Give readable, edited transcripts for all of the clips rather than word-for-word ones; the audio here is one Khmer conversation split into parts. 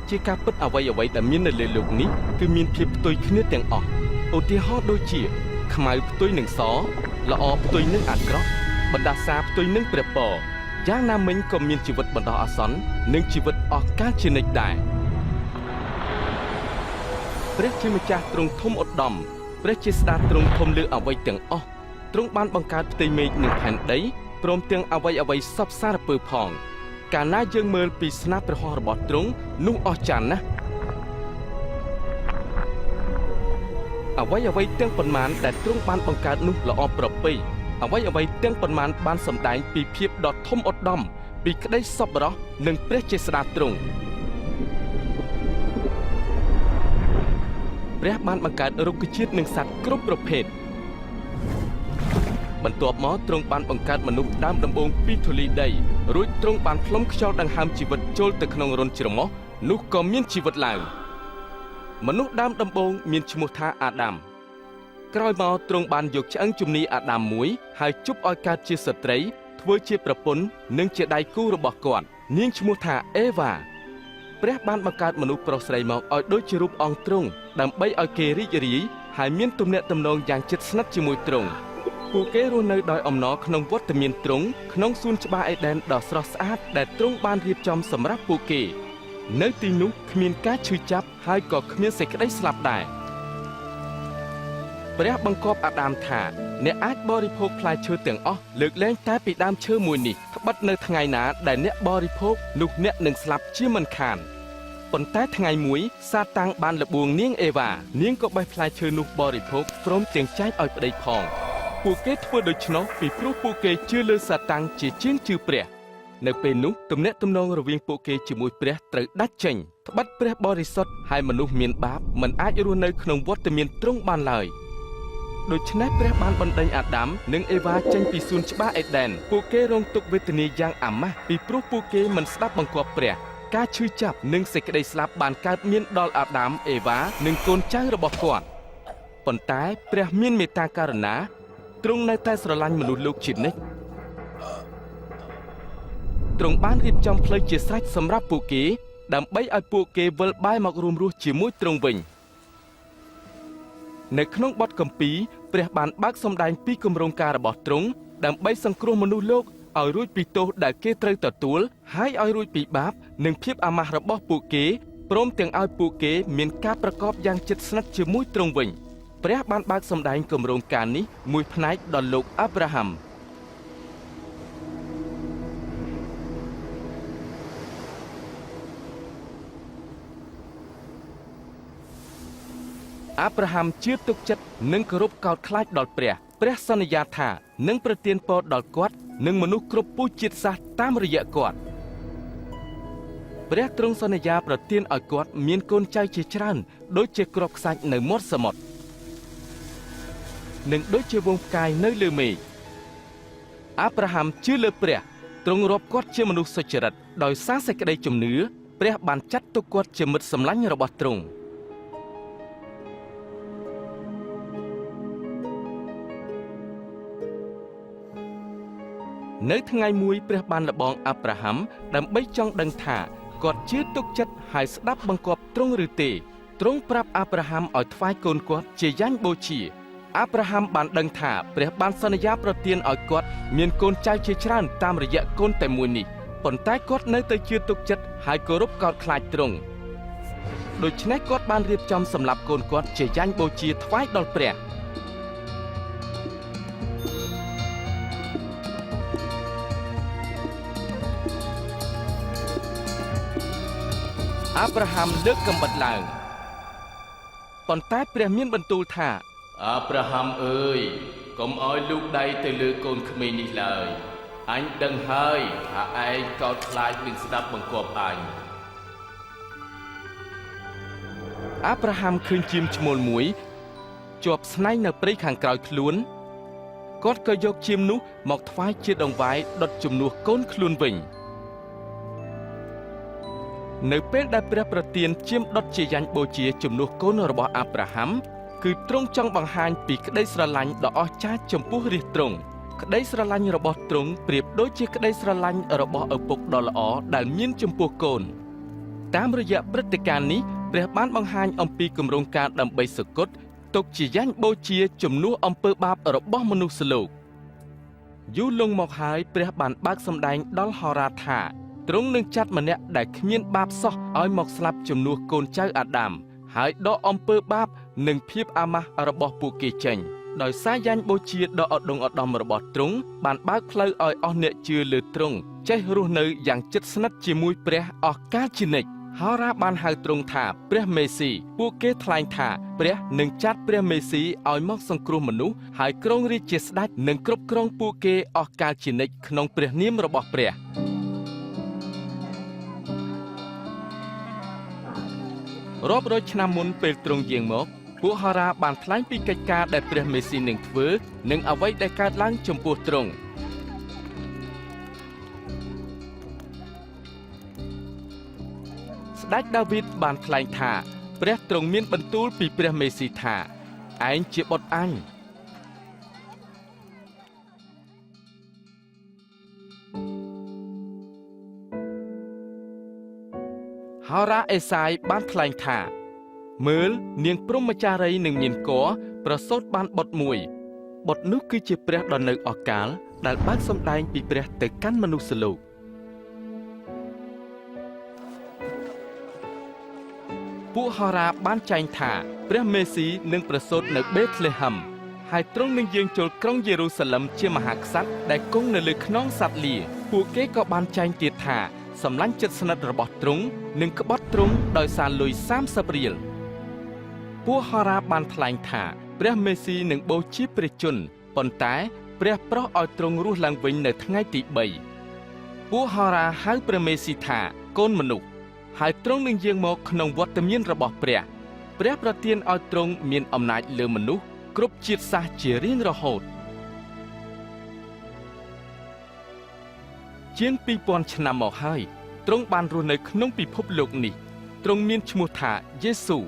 ជាការពិតអ្វីអ្វីដែលមាននៅលើលោកនេះគឺមានភាពផ្ទុយគ្នាទាំងអស់ឧទាហរណ៍ដូចជា ខ្មៅផ្ទុយនឹងសល្អផ្ទុយនឹងអាក្រក់បណ្ដាសាផ្ទុយនឹងព្រះពរយ៉ាងណាមិញក៏មានជីវិតបណ្ដោះអាសន្ននិងជីវិតអស់កលជានិច្ចដែរព្រះជាម្ចាស់ទ្រង់ធំឧត្តមព្រះជាស្ដេចទ្រង់ធំលើអ្វីទាំងអស់ទ្រង់បានបង្កើតផ្ទៃមេឃនិងផែនដីព្រមទាំងអ្វីអ្វីសពសារពើផងកាលណាយើងមើលពីស្នាព្រះហស្ថរបស់ទ្រង់នោះអស្ចារ្យណាស់អ្វីអ្វីទាំងប៉ុន្មានដែលទ្រង់បានបង្កើតនោះល្អប្រពៃអ្វីអ្វីទាំងប៉ុន្មានបានសម្ដែងពីភាពដ៏ធំឧត្តមពីក្តីសប្បុរសនិងព្រះចេស្តាទ្រង់ព្រះបានបង្កើតរុក្ខជាតិនិងសត្វគ្រប់ប្រភេទបន្ទាប់មកទ្រង់បានបង្កើតមនុស្សដើមដំបូងពីធូលីដីរួចទ្រង់បានផ្លុំខ្យល់ដង្ហើមជីវិតចូលទៅក្នុងរន្ធច្រមុះនោះក៏មានជីវិតឡើងមនុស្សដើមដំបូងមានឈ្មោះថាអាដាមក្រោយមកទ្រង់បានយកឆ្អឹងជំនីអាដាមមួយហើយជប់ឲ្យកើតជាស្ត្រីធ្វើជាប្រពន្ធនិងជាដៃគូរបស់គាត់នាងឈ្មោះថាអេវ៉ាព្រះបានបង្កើតមនុស្សប្រុសស្រីមកឲ្យដូចជារូបអង្គទ្រង់ដើម្បីឲ្យគេរីករាយហើយមានទំនាក់ទំនងយ៉ាងជិតស្និទ្ធជាមួយទ្រង់ពួកគេរស់នៅដោយអំណរក្នុងវត្តមានទ្រង់ក្នុងសួនច្បារអេដែនដ៏ស្រស់ស្អាតដែលទ្រង់បានរៀបចំសម្រាប់ពួកគេនៅទីនោះគ្មានការឈឺចាប់ហើយក៏គ្មានសេចក្តីស្លាប់ដែរព្រះបង្គាប់អាដាមថាអ្នកអាចបរិភោគផ្លែឈើទាំងអស់លើកលែងតែពីដើមឈើមួយនេះត្បិតនៅថ្ងៃណាដែលអ្នកបរិភោគនោះអ្នកនឹងស្លាប់ជាមិនខានប៉ុន្តែថ្ងៃមួយសាតាំងបានល្បួងនាងអេវ៉ានាងក៏បេះផ្លែឈើនោះបរិភោគព្រមទាំងចែកឲ្យប្តីផងពួកគេធ្វើដូច្នោះពីព្រោះពួកគេជឿលើសាតាំងជាជាងជឿព្រះនៅពេលនោះទំនាក់ទំនងរវាងពួកគេជាមួយព្រះត្រូវដាច់ចេញត្បិតព្រះបរិសុទ្ធហើយមនុស្សមានបាបមិនអាចរស់នៅក្នុងវត្តមានទ្រង់បានឡើយដូច្នេះព្រះបានបណ្ដេញអាដាមនិងអេវ៉ាចេញពីសួនច្បារអេដែនពួកគេរងទុក្ខវេទនាយ៉ាងអាម៉ាស់ពីព្រោះពួកគេមិនស្ដាប់បង្គាប់ព្រះការឈឺចាប់និងសេចក្តីស្លាប់បានកើតមានដល់អាដាមអេវ៉ានិងកូនចៅរបស់គាត់ប៉ុន្តែព្រះមានមេត្តាករុណាទ្រង់នៅតែស្រឡាញ់មនុស្សលោកជានិច្ចទ្រង់បានរៀបចំផ្លូវជាស្រេចសម្រាប់ពួកគេដើម្បីឲ្យពួកគេវិលបែរមករួមរស់ជាមួយទ្រង់វិញនៅក្នុងបទគម្ពីរព្រះបានបើកសម្ដែងពីគម្រោងការរបស់ទ្រង់ដើម្បីសង្គ្រោះមនុស្សលោកឲ្យរួចពីទោសដែលគេត្រូវទទួលហើយឲ្យរួចពីបាបនិងភាពអាម៉ាស់របស់ពួកគេព្រមទាំងឲ្យពួកគេមានការប្រកបយ៉ាងជិតស្និទ្ធជាមួយទ្រង់វិញព្រះបានបើកសម្ដែងគម្រោងការនេះមួយផ្នែកដល់លោកអាប់រ៉ាហាំអាប់រ៉ាហាំជឿទុកចិត្តនិងគោរពកោតខ្លាចដល់ព្រះព្រះសន្យាថានឹងប្រទានពរដល់គាត់និងមនុស្សគ្រប់ពូជជាតិសាសន៍តាមរយៈគាត់ព្រះទ្រង់សន្យាប្រទានឲ្យគាត់មានកូនចៅជាច្រើនដូចជាគ្រាប់ខ្សាច់នៅមាត់សមុទ្រនិងដូចជាវងផ្កាយនៅលើមេឃអាប់រ៉ាហាំជឿលើព្រះទ្រង់រាប់គាត់ជាមនុស្សសុចរិតដោយសារសេចក្តីជំនឿព្រះបានចាត់ទុកគាត់ជាមិត្តសម្លាញ់របស់ទ្រង់នៅថ្ងៃមួយព្រះបានលបងអាប់រ៉ាហាំដើម្បីចង់ដឹងថាគាត់ជឿទុកចិត្តហើយស្ដាប់បង្គាប់ទ្រង់ឬទេទ្រង់ប្រាប់អាប់រ៉ាហាំឲ្យថ្វាយកូនគាត់ជាយញ្ញបូជាអាប់រ៉ាហាំបានដឹងថាព្រះបានសន្យាប្រទានឲ្យគាត់មានកូនចៅជាច្រើនតាមរយៈកូនតែមួយនេះប៉ុន្តែគាត់នៅតែជឿទុកចិត្តហើយគោរពកោតខ្លាចទ្រង់ដូច្នេះគាត់បានរៀបចំសម្លាប់កូនគាត់ជាយញ្ញបូជាថ្វាយដល់ព្រះអាប់រ៉ាហាំលើកកំបិតឡើងប៉ុន្តែព្រះមានបន្ទូលថាអាប់រ៉ាហាំអើយកុំឲ្យលូកដៃទៅលើកូនក្មេងនេះឡើយអញដឹងហើយថាឯងកោតខ្លាចនឹងស្ដាប់បង្គាប់អញអាប់រ៉ាហាំឃើញជាមឈ្មោលមួយជាប់ស្នែងនៅព្រៃខាងក្រោយខ្លួនគាត់ក៏យកជាមនោះមកថ្វាយជាដង្វាយដុតជំនួសកូនខ្លួនវិញនៅពេលដែលព្រះប្រទានជាមដុតជាយញ្ញបូជាជំនួសកូនរបស់អាប់រ៉ាហាំគឺទ្រង់ចង់បង្ហាញពីក្តីស្រឡាញ់ដ៏អស្ចារ្យចំពោះរាជទ្រង់ក្តីស្រឡាញ់របស់ទ្រង់ប្រៀបដូចជាក្តីស្រឡាញ់របស់ឪពុកដ៏ល្អដែលមានចំពោះកូន។ តាមរយៈព្រឹត្តិការណ៍នេះព្រះបានបង្ហាញអំពីគម្រោងការដើម្បីសុគតទុកជាយ៉ាញ់បូជាជំនួសអំពើបាបរបស់មនុស្សលោកយូរលង់មកហើយព្រះបានបើកសម្ដែងដល់ហោរាថាទ្រង់នឹងចាត់ម្នាក់ដែលគ្មានបាបសោះឲ្យមកស្លាប់ជំនួសកូនចៅអាដាមហើយដកអំពើបាបនិងភាពអាម៉ាស់របស់ពួកគេចេញដោយសារយ៉ាញ់បូជាដ៏ឧត្តមឧត្តមរបស់ទ្រង់បានបើកផ្លូវឲ្យអស់អ្នកជឿលើទ្រង់ចេះរស់នៅយ៉ាងជិតស្និទ្ធជាមួយព្រះអស់កលជានិច្ចហោរាបានហៅទ្រង់ថាព្រះមេស៊ីពួកគេថ្លែងថាព្រះនឹងចាត់ព្រះមេស៊ីឲ្យមកសង្គ្រោះមនុស្សហើយគ្រងរាជជាស្ដេចនិងគ្រប់គ្រងពួកគេអស់កលជានិច្ចក្នុងព្រះនាមរបស់ព្រះរាប់រយឆ្នាំមុនពេលទ្រង់យាងមកពួកហោរាបានថ្លែងពីកិច្ចការដែលព្រះមេស៊ីនឹងធ្វើនិងអ្វីដែលកើតឡើងចំពោះទ្រង់ស្ដេចដាវីតបានថ្លែងថាព្រះទ្រង់មានបន្ទូលពីព្រះមេស៊ីថាឯងជាបុត្រអញហោរាអេសាយបានថ្លែងថាមើលនាងព្រហ្មចារីនឹងមានគភ៌ប្រសូតបានបុត្រមួយបុត្រនោះគឺជាព្រះដ៏នៅអស់កលដែលបើកសម្ដែងពីព្រះទៅកាន់មនុស្សលោកពួកហោរាបានចែងថាព្រះមេស៊ីនឹងប្រសូតនៅបេតលេហឹមហើយទ្រង់នឹងយាងចូលក្រុងយេរូសាឡឹមជាមហាក្សត្រដែលគង់នៅលើខ្នងសត្វលាពួកគេក៏បានចែងទៀតថាសម្លាញ់ចិត្តស្និទ្ធរបស់ទ្រង់នឹងក្បត់ទ្រង់ដោយសារលុយ30រៀលពួកហោរាបានថ្លែងថាព្រះមេស៊ីនឹងបូជាព្រះជន្មប៉ុន្តែព្រះប្រោះឲ្យទ្រង់រស់ឡើងវិញនៅថ្ងៃទី3ពួកហោរាហៅព្រះមេស៊ីថាកូនមនុស្សហើយទ្រង់នឹងយាងមកក្នុងវត្តមានរបស់ព្រះព្រះប្រទានឲ្យទ្រង់មានអំណាចលើមនុស្សគ្រប់ជាតិសាសន៍ជារៀងរហូតជាង2000ឆ្នាំមកហើយទ្រង់បានរស់នៅក្នុងពិភពលោកនេះទ្រង់មានឈ្មោះថាយេស៊ូ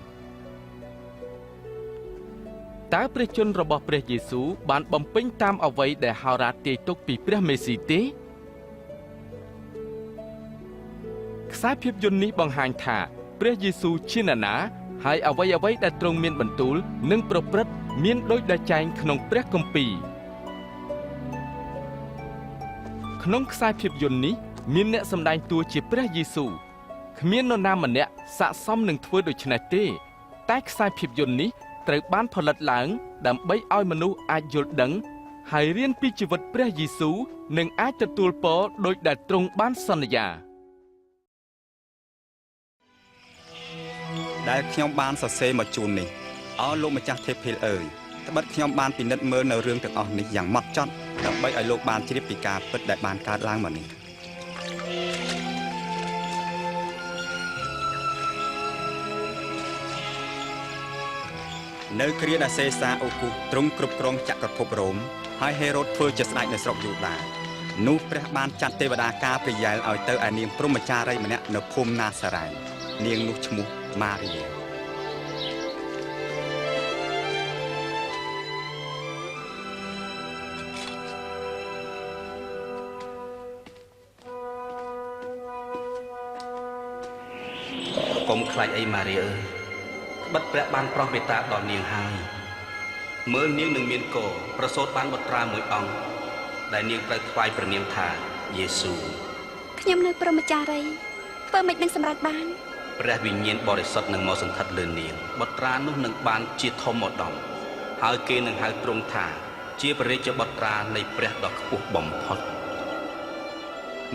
តើព្រះជន្មរបស់ព្រះយេស៊ូបានបំពេញតាមអ្វីដែលហោរាទាយទុកពីព្រះមេស៊ីទេខ្សែភាពយន្តនេះបង្ហាញថាព្រះយេស៊ូជានរណាហើយអ្វីៗដែលទ្រង់មានបន្ទូលនិងប្រព្រឹត្តមានដូចដែលចែងក្នុងព្រះគម្ពីរក្នុងខ្សែភាពយន្តនេះមានអ្នកសម្ដែងតួជាព្រះយេស៊ូគ្មាននរណាម្នាក់ស័ក្តិសមនឹងធ្វើដូច្នេះទេតែខ្សែភាពយន្តនេះត្រូវបានផលិតឡើងដើម្បីឲ្យមនុស្សអាចយល់ដឹងហើយរៀនពីជីវិតព្រះយេស៊ូនិងអាចទទួលពរដោយដែលទ្រង់បានសន្យាដែលខ្ញុំបានសរសេរមកជូននេះអោលោកម្ចាស់ទេភីលអើយត្បិតខ្ញុំបានពិនិត្យមើលនៅរឿងទាំងអស់នេះយ៉ាងម៉ត់ចត់ដើម្បីឲ្យលោកបានជ្រាបពីការពិតដែលបានកើតឡើងមកនេះនៅគ្រាដែលសេសាអូគូសទ្រង់គ្រប់គ្រងចក្រភពរ៉ូមហើយហេរ៉ូតធ្វើជាស្ដេចនៅស្រុកយូដានោះព្រះបានចាត់ទេវតាកាព្រីយ៉ែលឲ្យទៅឯនាងព្រហ្មចារីម្នាក់នៅភូមិណាសារ៉ែននាងនោះឈ្មោះម៉ារីយ៉ាកុំខ្លាចអីម៉ារីអើយត្បិតព្រះបានប្រោសមេត្តាដល់នាងហើយមើលនាងនឹងមានកោប្រសូតបានបុត្រាមួយអង្គដែលនាងត្រូវថ្វាយព្រះនាមថាយេស៊ូខ្ញុំនៅព្រហ្មចារីធ្វើម៉េចនឹងសម្រេចបានព្រះវិញ្ញាណបរិសុទ្ធនឹងមកសន្ធិដ្ឋលើនាងបុត្រានោះនឹងបានជាធំឧត្តមហើយគេនឹងហៅទ្រង់ថាជាព្រះរាជបុត្រានៃព្រះដ៏ខ្ពស់បំផុត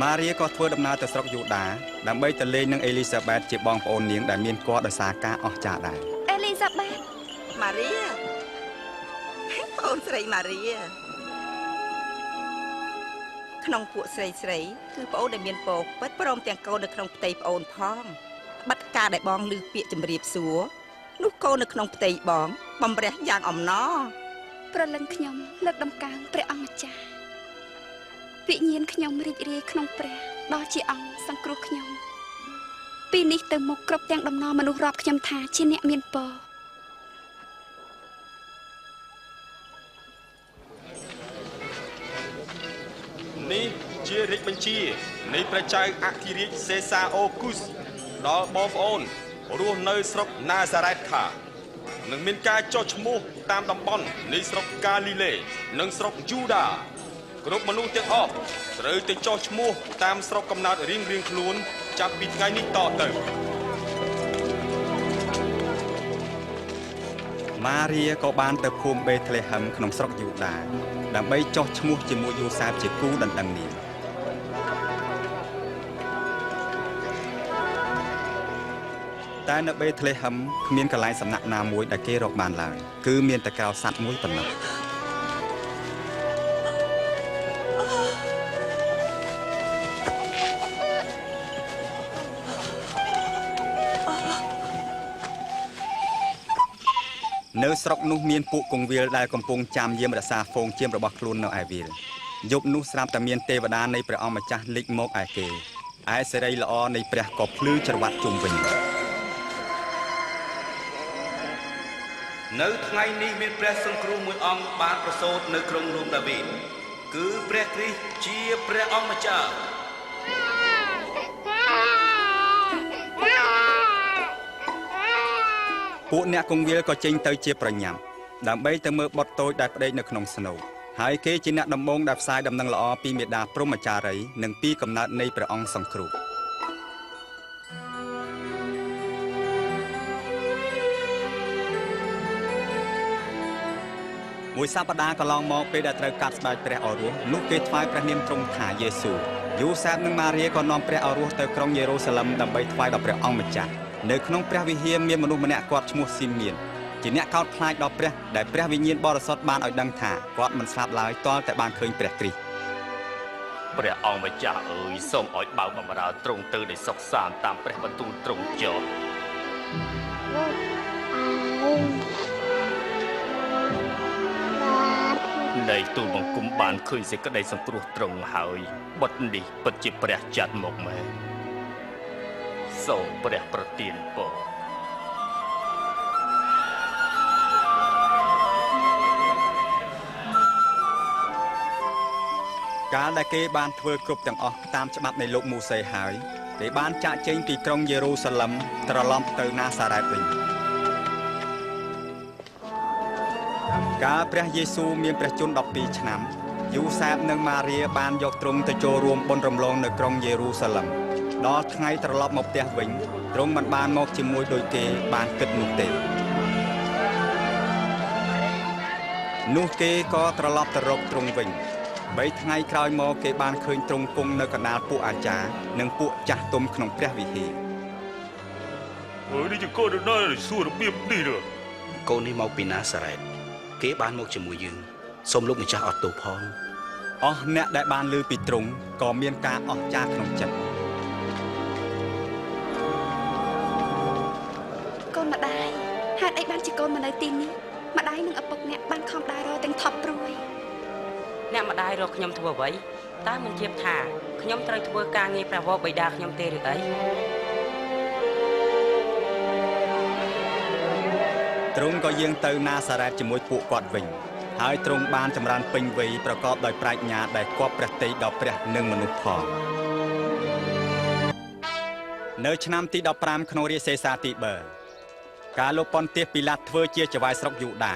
ម៉ារីក៏ធ្វើដំណើរទៅស្រុកយូដាដើម្បីទៅលេងនឹងអេលីសាបេតជាបងប្អូននាងដែលមានគភ៌ដោយសារការអស្ចារ្យដែរអេលីសាបេតម៉ារីបងស្រីម៉ារីក្នុងពួកស្រីស្រីគឺប្អូនដែលមានពរពិតព្រមទាំងកូននៅក្នុងផ្ទៃប្អូនផងបិទការដែលបងឮពាក្យជំរាបសួរនោះកូននៅក្នុងផ្ទៃបងបំរះយ៉ាងអំណរព្រលឹងខ្ញុំលើកដំកើងព្រះអង្គម្ចាស់វិញ្ញាណខ្ញុំរីករាយក្នុងព្រះដ៏ជាអង្គសង្គ្រោះខ្ញុំពីនេះទៅមុខគ្រប់ទាំងដំណរមនុស្សរាប់ខ្ញុំថាជាអ្នកមានពរនេះជារាជបញ្ជានៃព្រះចៅអធិរាជសេសាអូគូស ដល់បងប្អូនរស់នៅស្រុកណាសារ៉េតថានឹងមានការចុះឈ្មោះតាមតំបន់នៃស្រុកកាលីលេ និងស្រុកយូដាគ្រប់មនុស្សទាំងអស់ត្រូវទៅចុះឈ្មោះតាមស្រុកកំណើតរៀងៗខ្លួនចាប់ពីថ្ងៃនេះតទៅ ម៉ារីក៏បានទៅភូមិបេថលេហឹមក្នុងស្រុកយូដាដើម្បីចុះឈ្មោះជាមួយយូសែបជាគូដណ្ដឹងនាងតែនៅបេថលេហឹមគ្មានកន្លែងសំណាក់ណាមួយដែលគេរកបានឡើយគឺមានតែក្រោលសត្វមួយប៉ុណ្ណោះនៅស្រុកនោះមានពួកគង្វាលដែលកំពុងចាំយាមរក្សាហ្វូងចៀមរបស់ខ្លួននៅឯវាលយប់នោះស្រាប់តែមានទេវតានៃព្រះអង្គម្ចាស់លេចមកឯគេឯសិរីល្អនៃព្រះក៏ភ្លឺច្រវាត់ជុំវិញ នៅថ្ងៃនេះមានព្រះសង្គ្រោះមួយអង្គបានប្រសូតនៅក្រុងរ៉ូមដាវីតគឺព្រះគ្រីស្ទជាព្រះអង្គម្ចាស់ ពួកអ្នកគង្វាលក៏ចេញទៅជាប្រញាប់ដើម្បីទៅមើលបុត្រតូចដែលប្តេកនៅក្នុងស្នូកហើយគេជាអ្នកដំបូងដែលផ្សាយដំណឹងល្អពីមេដាព្រហ្មចារីនិងពីកំណើតនៃព្រះអង្គសង្គ្រោះមួយសប្តាហ៍កន្លងមកពេលដែលត្រូវកាត់ស្បែកព្រះឱរសនោះគេថ្វាយព្រះនាមទ្រង់ថាយេស៊ូយូសែបនិងម៉ារីក៏នាំព្រះឱរសទៅក្រុងយេរូសាឡឹមដើម្បីថ្វាយដល់ព្រះអង្គម្ចាស់នៅក្នុងព្រះវិហារមានមនុស្សម្នាក់គាត់ឈ្មោះស៊ីមៀនជាអ្នកកោតខ្លាចដល់ព្រះដែលព្រះវិញ្ញាណបរិសុទ្ធបានឲ្យដឹងថាគាត់មិនស្លាប់ឡើយទាល់តែបានឃើញព្រះគ្រីស្ទ ព្រះអង្គម្ចាស់អើយសូមឲ្យបើកបម្រើទ្រង់ទៅដោយសុខសាន្តតាមព្រះបន្ទូលទ្រង់ចុះនៃទូលបង្គំបានឃើញសេចក្តីសង្គ្រោះទ្រង់ហើយបុត្រនេះពិតជាព្រះចាត់មកមែនសូមព្រះប្រទានពរ កាលដែលគេបានធ្វើគ្រប់ទាំងអស់តាមច្បាប់នៃលោកមូសេហើយគេបានចាកចេញពីក្រុងយេរូសាឡឹមត្រឡប់ទៅណាសារ៉េតវិញកាលព្រះយេស៊ូមានព្រះជន្ម12ឆ្នាំយូសែបនិងម៉ារីបានយកទ្រង់ទៅចូលរួមបុណ្យរំលងនៅក្រុងយេរូសាឡឹមដល់ថ្ងៃត្រឡប់មកផ្ទះវិញទ្រង់មិនបានមកជាមួយដោយគេបានគិតនោះទេនោះគេក៏ត្រឡប់ទៅរកទ្រង់វិញ3ថ្ងៃក្រោយមកគេបានឃើញទ្រង់គង់នៅកណ្ដាលពួកអាចារ្យនិងពួកចាស់ទុំក្នុងព្រះវិហារ នេះជាកូនណាសួររបៀបនេះ កូននេះមកពីណាសារ៉េតគេបានមកជាមួយយើងសូមលោកម្ចាស់អត់ទោសផង អស់អ្នកដែលបានឮពីទ្រង់ក៏មានការអស្ចារ្យក្នុងចិត្ត កូនម្ដាយហេតុអីបានជាកូនមកនៅទីនេះម្ដាយនិងឪពុកអ្នកបានខំដើររកទាំងថប់ព្រួយ អ្នកម្ដាយរកខ្ញុំធ្វើអ្វីតើមិនជៀបថាខ្ញុំត្រូវធ្វើការងារព្រះវរបិតាខ្ញុំទេឬអី ទ្រង់ក៏យាងទៅណាសារ៉េតជាមួយពួកគាត់វិញហើយទ្រង់បានចម្រើនពេញវ័យប្រកបដោយប្រាជ្ញាដែលគប់ព្រះទ័យដល់ព្រះនិងមនុស្សផងនៅឆ្នាំទី15ក្នុងរាជសេសាទីបឺកាលលោកប៉ុនទៀសពីឡាតធ្វើជាចៅហ្វាយស្រុកយូដា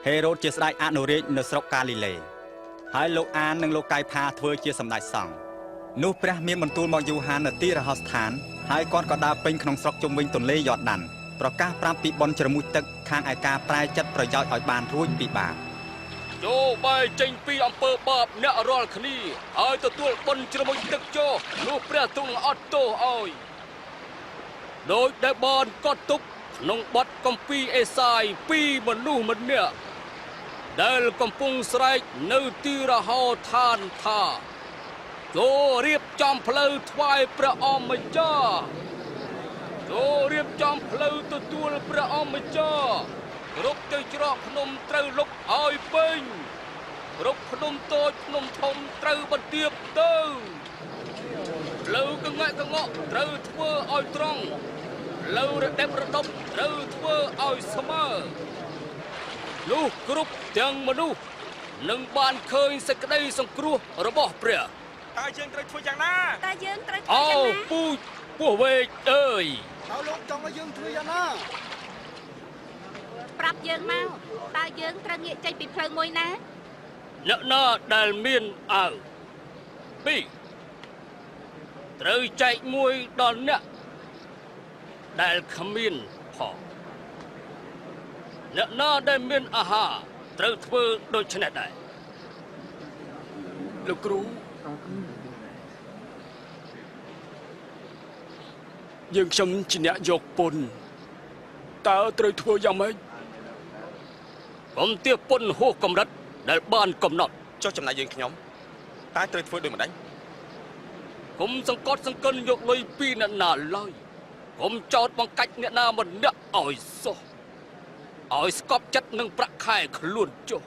ហេរ៉ូតជាស្ដេចអនុរាជនៅស្រុកកាលីលេហើយលោកអាននិងលោកកៃផាធ្វើជាសម្ដេចសង្ឃនោះព្រះមានបន្ទូលមកយូហាននៅទីរហោស្ថានហើយគាត់ក៏ដើរពេញក្នុងស្រុកជុំវិញទន្លេយ៉រដានប្រកាសប្រាប់ពីបុណ្យជ្រមុជទឹកខាងឯការប្រែចិត្តប្រយោជន៍ឲ្យបានរួចពីបាប ចូលបែកចេញពីអំពើបាបអ្នករាល់គ្នាឲ្យទទួលបុណ្យជ្រមុជទឹកចុះនោះព្រះទ្រង់អត់ទោសឲ្យដោយដែលបានកត់ទុកក្នុងបទគម្ពីរអេសាយពីមនុស្សម្នាក់ដែលកំពុងស្រែកនៅទីរហោឋានថាចូលរៀបចំផ្លូវថ្វាយព្រះអង្គម្ចាស់ចូលរៀបចំផ្លូវទទួលព្រះអង្គម្ចាស់គ្រប់ទៅច្រកភ្នំត្រូវលុបឲ្យពេញគ្រប់ភ្នំតូចភ្នំធំត្រូវបន្ទាបទៅផ្លូវកងែកកងក់ត្រូវធ្វើឲ្យត្រង់ផ្លូវរដេបរដប់ត្រូវធ្វើឲ្យស្មើនោះគ្រប់ទាំងមនុស្សនឹងបានឃើញសេចក្តីសង្គ្រោះរបស់ព្រះ តើយើងត្រូវធ្វើយ៉ាងណា តើយើងត្រូវធ្វើយ៉ាងណា អូពូជ ពោះវែកអើយតើលោកចង់ឲ្យយើងធ្វើយ៉ាងណាប្រាប់យើងមកតើយើងត្រូវងាកចេញពីផ្លូវមួយណាអ្នកណាដែលមានអាវពីរត្រូវចែកមួយដល់អ្នកដែលគ្មានផងអ្នកណាដែលមានអាហារត្រូវធ្វើដូច្នេះដែរលោកគ្រូយើងខ្ញុំជាអ្នកយកពន្ធតើត្រូវធ្វើយ៉ាងម៉េចកុំទាពន្ធហួសកម្រិតដែលបានកំណត់ចុះចំណែកយើងខ្ញុំតើត្រូវធ្វើដូចម្ដេចកុំសង្កត់សង្កិនយកលុយពីអ្នកណាឡើយកុំចោតបង្កាច់អ្នកណាម្នាក់ឲ្យសោះឲ្យស្កប់ចិត្តនឹងប្រាក់ខែខ្លួនចុះ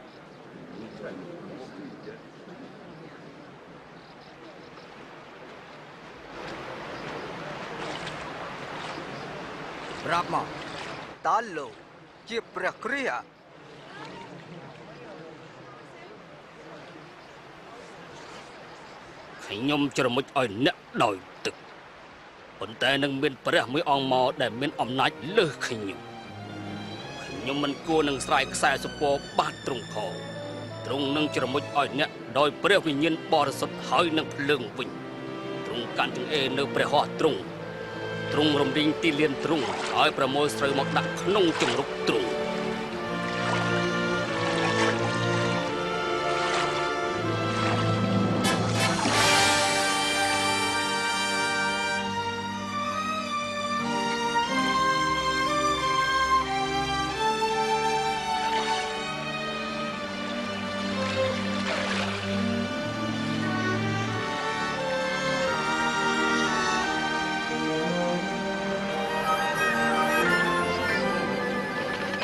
ប្រាប់មកតើលោកជាព្រះគ្រីស្ទខ្ញុំជ្រមុជឲ្យអ្នកដោយទឹកប៉ុន្តែនឹងមានព្រះមួយអង្គមកដែលមានអំណាចលើសខ្ញុំខ្ញុំមិនគួរនឹងស្រាយខ្សែសពបាតទ្រង់ផងទ្រង់នឹងជ្រមុជឲ្យអ្នកដោយព្រះវិញ្ញាណបរិសុទ្ធហើយនឹងភ្លើងវិញទ្រង់កាន់ចង្អេរនៅព្រះហស្ថទ្រង់ទ្រង់រំលីងទីលានទ្រង់ឲ្យប្រមូលស្រូវមកដាក់ក្នុងជង្រុកទ្រង់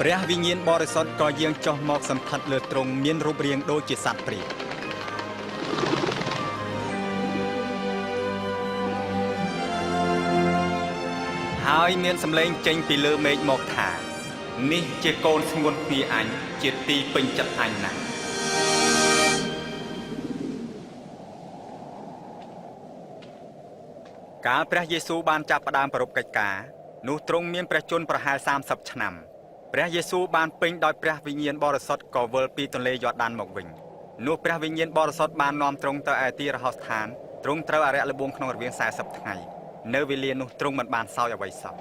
ព្រះវិញ្ញាណបរិសុទ្ធក៏យាងចុះមកសន្ធិដ្ឋលើទ្រង់មានរូបរាងដូចជាសត្វព្រាបហើយមានសម្លេងចេញពីលើមេឃមកថានេះជាកូនស្ងួនពីអញជាទីពេញចិត្តអញណាស់កាលព្រះយេស៊ូវបានចាប់ផ្ដើមប្រារព្ធកិច្ចការនោះទ្រង់មានព្រះជន្មប្រហែល30ឆ្នាំព្រះយេស៊ូវបានពេញដោយព្រះវិញ្ញាណបរិសុទ្ធក៏វិលពីទន្លេយ៉ូដានមកវិញនោះព្រះវិញ្ញាណបរិសុទ្ធបាននាំទ្រង់ទៅឯទីរហោស្ថានទ្រង់ត្រូវអារក្សល្បួងក្នុងរវាង40ថ្ងៃនៅវេលានោះទ្រង់មិនបានសោយអ្វីសោះ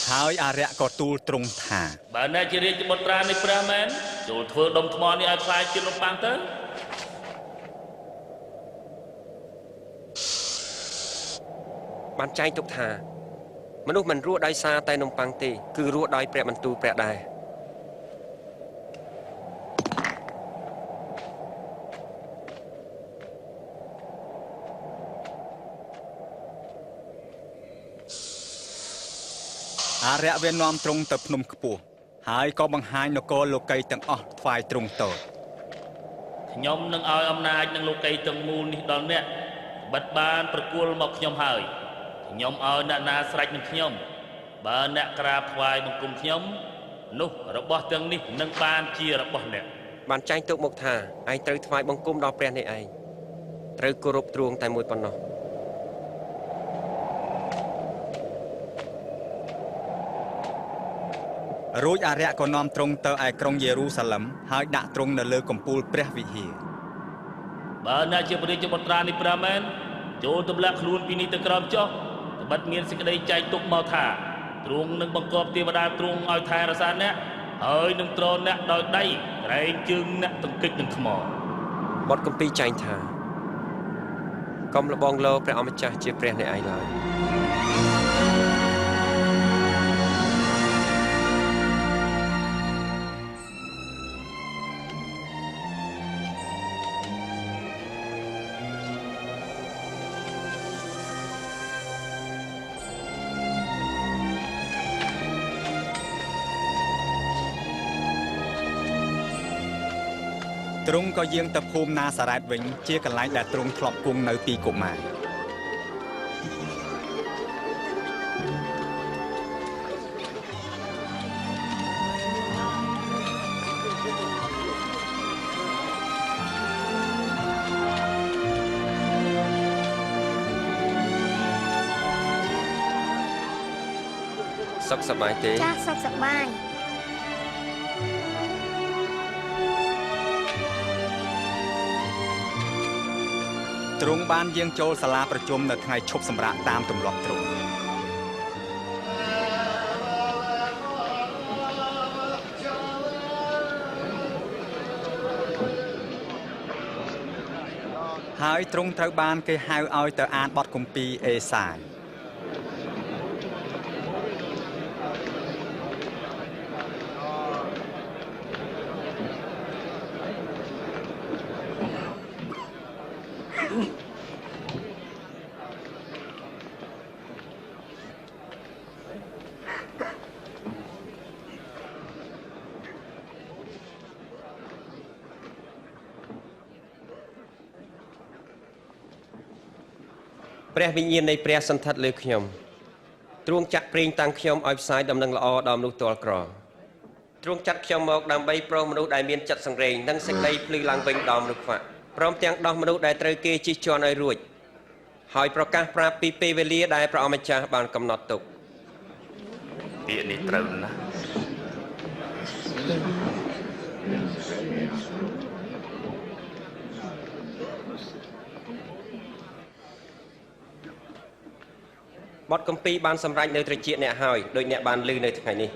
ហើយអារក្សក៏ទូលទ្រង់ថាបើអ្នកជារាជបុត្រានៃព្រះមែនចូលធ្វើដុំថ្មនេះឲ្យក្លាយជានំប៉័ងទៅបានចែងទុកថាមនុស្សមិនរស់ដោយសារតែនំប៉័ងទេគឺរស់ដោយព្រះបន្ទូលព្រះដែរអារក្សវានាំទ្រង់ទៅភ្នំខ្ពស់ហើយក៏បង្ហាញនគរលោកីទាំងអស់ថ្វាយទ្រង់ទតខ្ញុំនឹងឲ្យអំណាចនិងលោកីទាំងមូលនេះដល់អ្នកបិទបានប្រគល់មកខ្ញុំហើយខ្ញុំឲ្យអ្នកណាស្រេចនឹងខ្ញុំបើអ្នកក្រាបថ្វាយបង្គំខ្ញុំនោះរបស់ទាំងនេះនឹងបានជារបស់អ្នកបានចែងទុកមកថាឯងត្រូវថ្វាយបង្គំដល់ព្រះនេះឯងត្រូវគោរពទ្រង់តែមួយប៉ុណ្ណោះ រួចអារក្សក៏នាំទ្រង់ទៅឯក្រុងយេរូសាឡឹមហើយដាក់ទ្រង់នៅលើកំពូលព្រះវិហារបើអ្នកជាព្រះរាជបុត្រានៃព្រះមែនចូលទម្លាក់ខ្លួនពីនេះទៅក្រោមចុះត្បិតមានសេចក្តីចែងទុកមកថាទ្រង់នឹងបង្គាប់ទេវតាទ្រង់ឲ្យថែរក្សាអ្នកហើយនឹងទ្រអ្នកដោយដៃក្រែងជើងអ្នកទង្គិចនឹងថ្មបទគម្ពីរចែងថាកុំលបងលោព្រះអម្ចាស់ជាព្រះនៃឯងឡើយ ទ្រង់ក៏យាងទៅភូមិណាសារ៉េតវិញជាកន្លែងដែលទ្រង់ធ្លាប់គង់នៅពីកុមារសុខសប្បាយទេចាសុខសប្បាយទ្រង់បានយាងចូលសាលាប្រជុំនៅថ្ងៃឈប់សម្រាកតាមទម្លាប់ទ្រង់ហើយទ្រង់ត្រូវបានគេហៅឲ្យទៅអានបទគម្ពីរអេសាយព្រះវិញ្ញាណនៃព្រះសន្ធិដ្ឋលើខ្ញុំទ្រង់ចាក់ប្រេងតាំងខ្ញុំឲ្យផ្សាយដំណឹងល្អដល់មនុស្សទាល់ក្រទ្រង់ចាត់ខ្ញុំមកដើម្បីប្រោសមនុស្សដែលមានចិត្តសង្រេងនិងសេចក្តីភ្លឺឡើងវិញដល់មនុស្សខ្វាក់ព្រមទាំងដោះមនុស្សដែលត្រូវគេជិះជាន់ឲ្យរួចហើយប្រកាសប្រាប់ពីពេលវេលាដែលព្រះអម្ចាស់បានកំណត់ទុកពាក្យនេះត្រូវណាស់បទគម្ពីរបានសម្រេចនៅត្រចៀកអ្នកហើយដោយអ្នកបានឮនៅថ្ងៃនេះ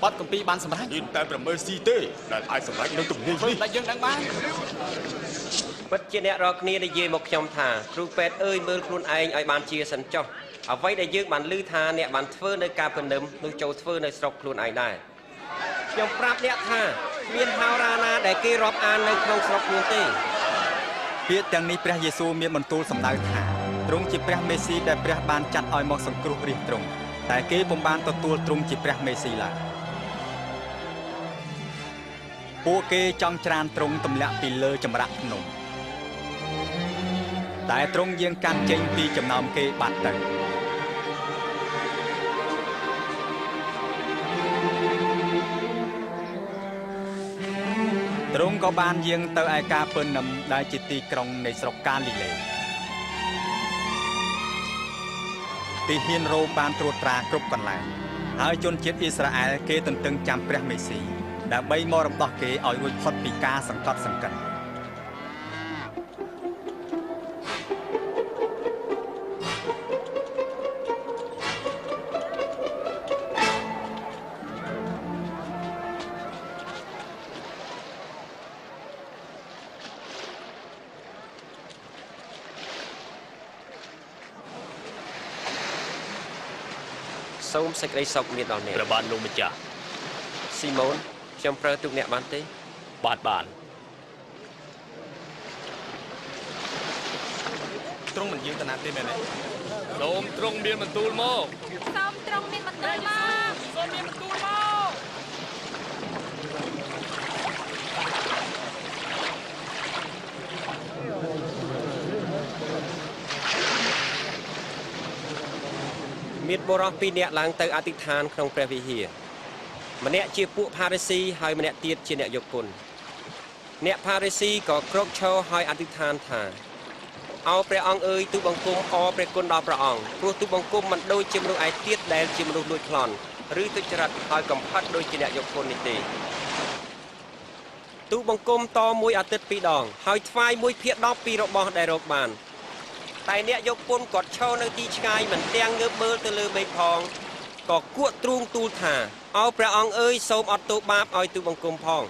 បទគម្ពីរបានសម្រេចមានតែព្រះមេស៊ីទេដែលអាចសម្រេចនៅទំនាញនេះដែលយើងដឹងបានពិតជាអ្នករាល់គ្នានិយាយមកខ្ញុំថាគ្រូពេទ្យអើយមើលខ្លួនឯងឲ្យបានជាសិនចុះអ្វីដែលយើងបានឮថាអ្នកបានធ្វើនៅកាពនឹមនោះចូលធ្វើនៅស្រុកខ្លួនឯងដែរខ្ញុំប្រាប់អ្នកថាមានហោរាណាដែលគេរាប់អាននៅក្នុងស្រុកខ្លួនទេពាក្យទាំងនេះព្រះយេស៊ូវមានបន្ទូលសម្ដៅថាទ្រង់ជាព្រះមេស៊ីដែលព្រះបានចាត់ឲ្យមកសង្គ្រោះរាជទ្រង់តែគេពុំបានទទួលទ្រង់ជាព្រះមេស៊ីឡើយពួកគេចង់ច្រានទ្រង់ទម្លាក់ពីលើចម្រាក់ភ្នំតែទ្រង់យាងកាត់ចេញពីចំណោមគេបាត់ទៅទ្រង់ក៏បានយាងទៅឯកាពើនឹមដែលជាទីក្រុងនៃស្រុកកាលីឡេទីហ៊ានរ៉ូមបានត្រួតត្រាគ្រប់កន្លែងហើយជនជាតិអ៊ីស្រាអែលគេទន្ទឹងចាំព្រះមេស៊ីដើម្បីមករំដោះគេឲ្យរួចផុតពីការសង្កត់សង្កិន សូមសេចក្តីសុខមានដល់អ្នកព្រះបាទលោកម្ចាស់ស៊ីម៉ូនខ្ញុំប្រើទូកអ្នកបានទេបាទបានទ្រង់មិនយាងទៅណាទេមែនទេសូមទ្រង់មានបន្ទូលមកសូមទ្រង់មានបន្ទូលមកសូមមានបន្ទូលមក មានបុរសពីរនាក់ឡើងទៅអធិដ្ឋានក្នុងព្រះវិហារម្នាក់ជាពួកផារិស៊ីហើយម្នាក់ទៀតជាអ្នកយកពន្ធអ្នកផារិស៊ីក៏ក្រោកឈរហើយអធិដ្ឋានថាអោព្រះអង្គអើយទូបង្គំអរព្រះគុណដល់ព្រះអង្គព្រោះទូបង្គំមិនដូចជាមនុស្សឯទៀតដែលជាមនុស្សលួចប្លន់ឬទុច្ចរិតហើយកំផិតដូចជាអ្នកយកពន្ធនេះទេទូបង្គំតមួយអាទិត្យពីរដងហើយថ្វាយ1/10ពីរបស់ដែលរកបានតែអ្នកយកពន្ធគាត់ឈរនៅទីឆ្ងាយមិនទាំងងើបមើលទៅលើមេឃផងក៏គក់ទ្រូងទូលថាអោព្រះអង្គអើយសូមអត់ទោសបាបឲ្យទូបង្គំផង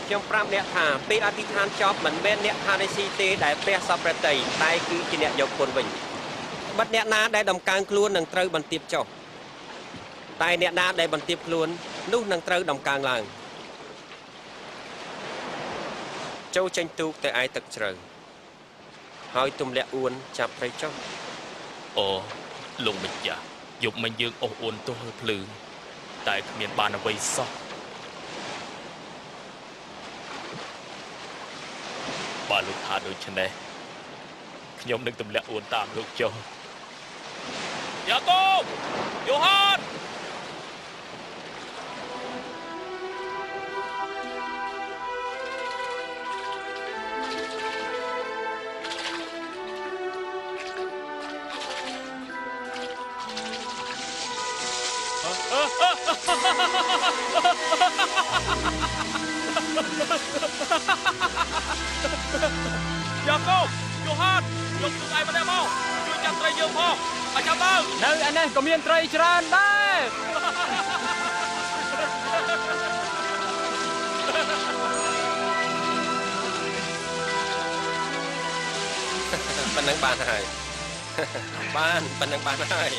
ខ្ញុំប្រាប់អ្នកថាពេលអធិដ្ឋានចប់មិនមែនអ្នកផារិស៊ីទេដែលព្រះសពព្រះទ័យតែគឺជាអ្នកយកពន្ធវិញបិទអ្នកណាដែលដំកើងខ្លួននឹងត្រូវបន្ទាបចុះតែអ្នកណាដែលបន្ទាបខ្លួននោះនឹងត្រូវដំកើងឡើងចូលចេញទូកទៅឯទឹកជ្រៅហើយទម្លាក់អួនចាប់ត្រីចុះអូលោកម្ចាស់យប់មិញយើងអស់អួនទល់ភ្លឺតែគ្មានបានអ្វីសោះ បើលោកថាដូច្នេះខ្ញុំនឹងទម្លាក់អួនតាមលោកចុះយ៉ាកូបយ៉ូហានយ៉ាកូបយ៉ូហានយកទូកឯងមកមកជួយចាប់ត្រីយើងផងឲ្យចាំទៅនៅឯនេះក៏មានត្រីច្រើនដែរប៉ុណ្ណឹងបានហើយបានប៉ុណ្ណឹងបានហើយ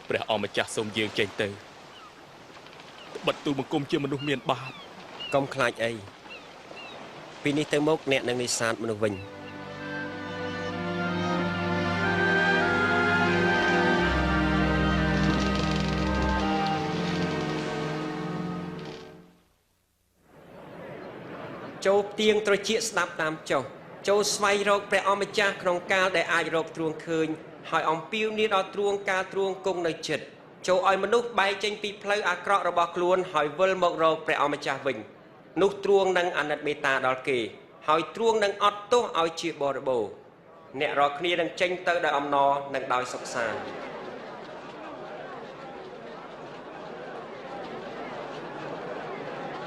ព្រះអម្ចាស់សូមយើងចេញទៅបិទទូបង្គំជាមនុស្សមានបាបកុំខ្លាចអីពីនេះទៅមកអ្នកនឹងនេសាទមនុស្សវិញចូលផ្ទៀងត្រចៀកស្ដាប់តាមចុះចូលស្វែងរកព្រះអម្ចាស់ក្នុងកាលដែលអាចរកទ្រង់ឃើញហើយអំពាវនាវដល់ទ្រង់ការទ្រង់គង់នៅចិត្តចូលឲ្យមនុស្សបែកចេញពីផ្លូវអាក្រក់របស់ខ្លួនហើយវិលមករកព្រះអម្ចាស់វិញនោះទ្រង់នឹងអាណិតមេត្តាដល់គេហើយទ្រង់នឹងអត់ទោសឲ្យជាបរិបូរណ៍អ្នករាល់គ្នានឹងចេញទៅដោយអំណរនិងដោយសុខសាន្ត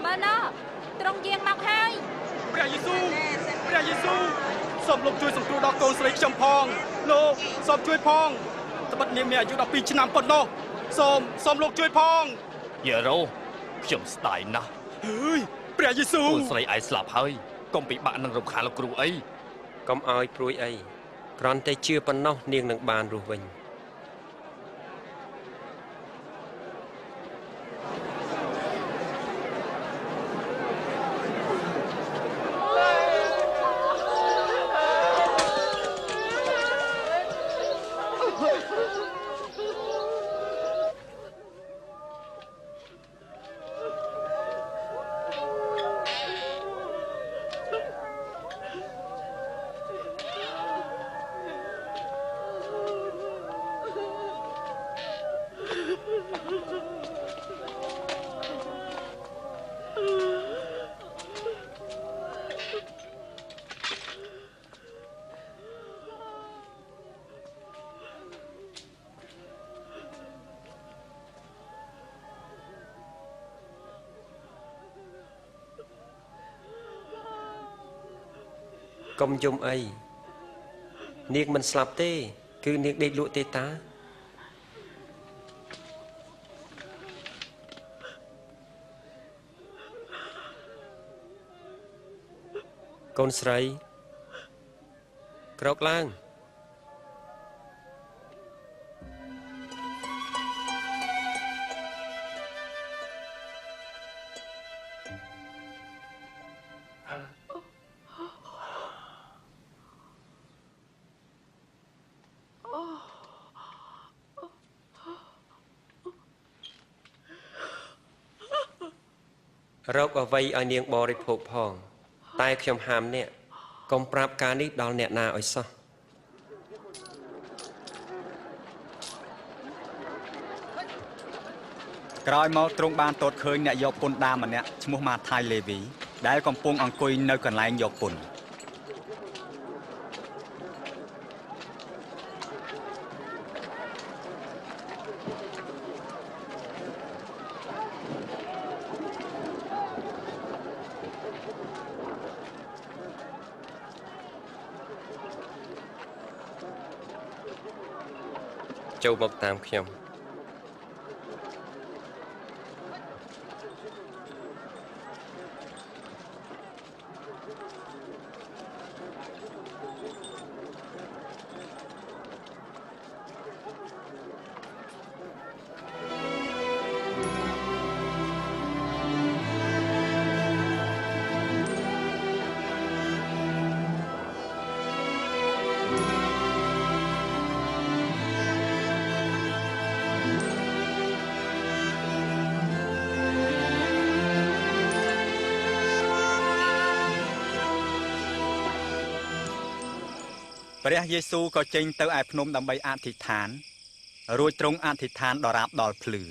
មើលណោះទ្រង់យាងមកហើយព្រះយេស៊ូវព្រះយេស៊ូវសូមលោកជួយសង្គ្រោះដល់កូនស្រីខ្ញុំផងលោកសូមជួយផងត្បិតនាងមានអាយុ12ឆ្នាំប៉ុណ្ណោះសូមលោកជួយផងយេរ៉ូខ្ញុំស្ដាយណាស់ហើយព្រះយេស៊ូវកូនស្រីឯងស្លាប់ហើយកុំពិបាកនឹងរំខានលោកគ្រូអីកុំឲ្យព្រួយអីគ្រាន់តែជឿប៉ុណ្ណោះនាងនឹងបានរស់វិញកុំយំអីនាងមិនស្លាប់ទេគឺនាងដេកលក់ទេតាកូនស្រីក្រោកឡើងរកអ្វីឲ្យនាងបរិភោគផងតែខ្ញុំហាមអ្នកកុំប្រាប់ការនេះដល់អ្នកណាឲ្យសោះក្រោយមកទ្រង់បានទតឃើញអ្នកយកពន្ធដារម្នាក់ឈ្មោះម៉ាថាយលេវីដែលកំពុងអង្គុយនៅកន្លែងយកពន្ធ ចូលមកតាមខ្ញុំ ព្រះយេស៊ូវក៏ចេញទៅឯភ្នំដើម្បីអធិដ្ឋានរួចទ្រង់អធិដ្ឋានដរាបដល់ភ្លឺ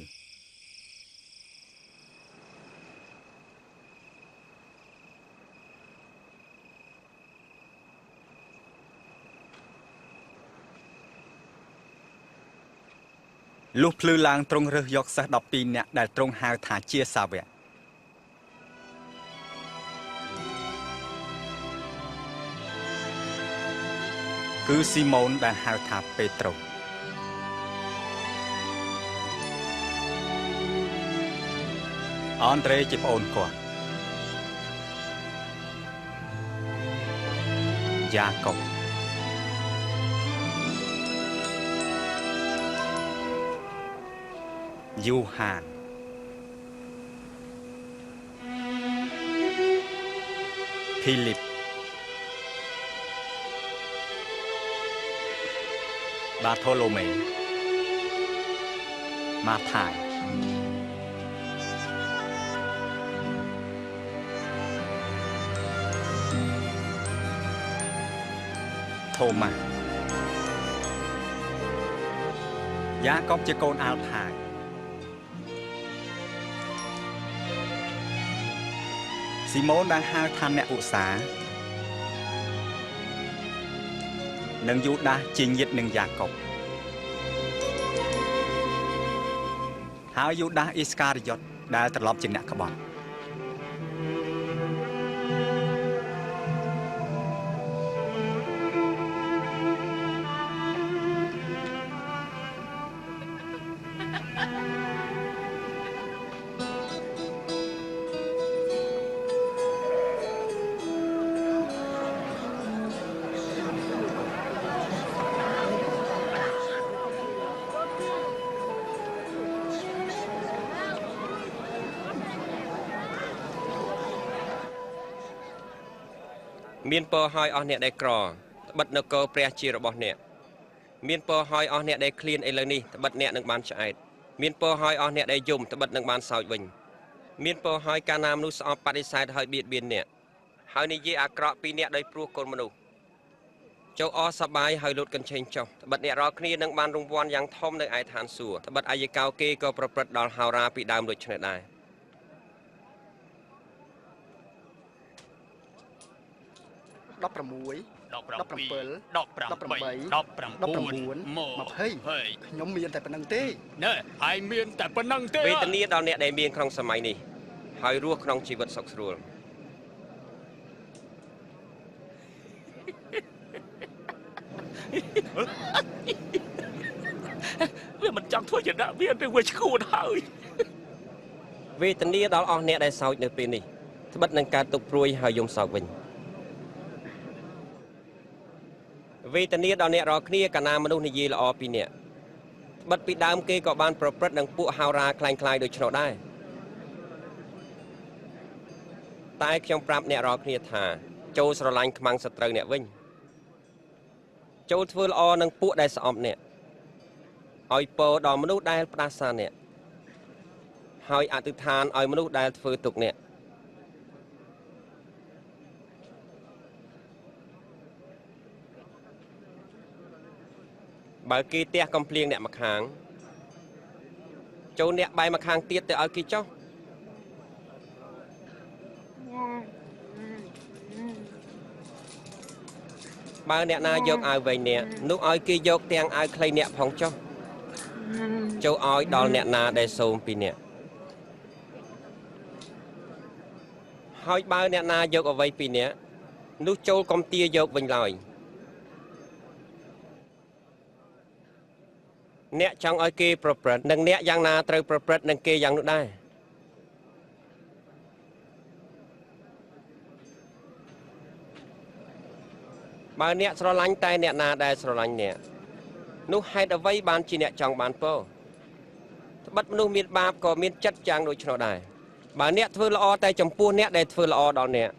លុះភ្លឺឡើងទ្រង់រើសយកសិស្ស12នាក់ដែលទ្រង់ហៅថាជាសាវកគឺស៊ីម៉ូនដែលហៅថាពេត្រុសអនដ្រេជាប្អូនគាត់យ៉ាកុបយូហានភីលីបបាថូឡូមេម៉ាថាយថូម៉ាស់យ៉ាកុបជាកូនអាល់ផាយស៊ីម៉ូនដែលហៅថាអ្នកឧស្សាហ៍និងយូដាសជាញាតិនឹងយ៉ាកុបហើយយូដាសអ៊ីស្ការីយ៉ុតដែលត្រឡប់ជាអ្នកក្បត់មានពរហើយអស់អ្នកដែលក្រត្បិតនគរព្រះជារបស់អ្នកមានពរហើយអស់អ្នកដែលឃ្លានឥឡូវនេះត្បិតអ្នកនឹងបានឆ្អែតមានពរហើយអស់អ្នកដែលយំត្បិតនឹងបានសោចវិញមានពរហើយកាលណាមនុស្សស្អប់បដិសេធហើយបៀតបៀនអ្នកហើយនិយាយអាក្រក់ពីអ្នកដោយព្រោះកូនមនុស្សចូលអសប្បាយហើយលូតកញ្ឆេងចុះត្បិតអ្នករាល់គ្នានឹងបានរង្វាន់យ៉ាងធំនៅឯឋានសួគ៌ត្បិតអាយកោគេក៏ប្រព្រឹត្តដល់ហោរាពីដើមដូច្នេះដែរ16 17 18 19 20ខ្ញុំមានតែប៉ុណ្្នឹងទេណែឯងមានតែប៉ុណ្្នឹងទេវេទនាដល់អ្នកដែលមានក្នុងសម័យនេះហើយរស់ក្នុងជីវិតសុខស្រួលវាមិនចង់ធ្វើជាអ្នកមានទេវាឈួតហើយវេទនាដល់អស់អ្នកដែលសោចនៅពេលនេះត្បិតនឹងការទុកព្រួយហើយយំសោកវិញវេទនាដល់អ្នករាល់គ្នាកាលណាមនុស្សនិយាយល្អពីអ្នកត្បិតពីដើមគេក៏បានប្រព្រឹត្តនឹងពួកហោរាក្លែងក្លាយដូច្នោះដែរតែខ្ញុំប្រាប់អ្នករាល់គ្នាថាចូលស្រឡាញ់ខ្មាំងសត្រូវអ្នកវិញចូលធ្វើល្អនឹងពួកដែលស្អប់អ្នកឲ្យពរដល់មនុស្សដែលផ្ដាសាអ្នកហើយអធិដ្ឋានឲ្យមនុស្សដែលធ្វើទុកអ្នកបើគេទះកំភ្លៀងអ្នកម្ខាងចូលអ្នកបែរម្ខាងទៀតទៅឲ្យគេចុះបើអ្នកណាយកអាវវែងអ្នកនោះឲ្យគេយកទាំងអាវខ្លីអ្នកផងចុះចូលឲ្យដល់អ្នកណាដែលសូមពីអ្នកហើយបើអ្នកណាយកអ្វីពីអ្នកនោះចូលកុំទាយកវិញឡើយអ្នកចង់ឲ្យគេប្រព្រឹត្តនិងអ្នកយ៉ាងណាត្រូវប្រព្រឹត្តនឹងគេយ៉ាងនោះដែរបើអ្នកស្រឡាញ់តែអ្នកណាដែលស្រឡាញ់អ្នកនោះហេតុអ្វីបានជាអ្នកចង់បានពរត្បិតមនុស្សមានបាបក៏មានចិត្តយ៉ាងដូច្នោះដែរបើអ្នកធ្វើល្អតែចំពោះអ្នកដែលធ្វើល្អដល់អ្នក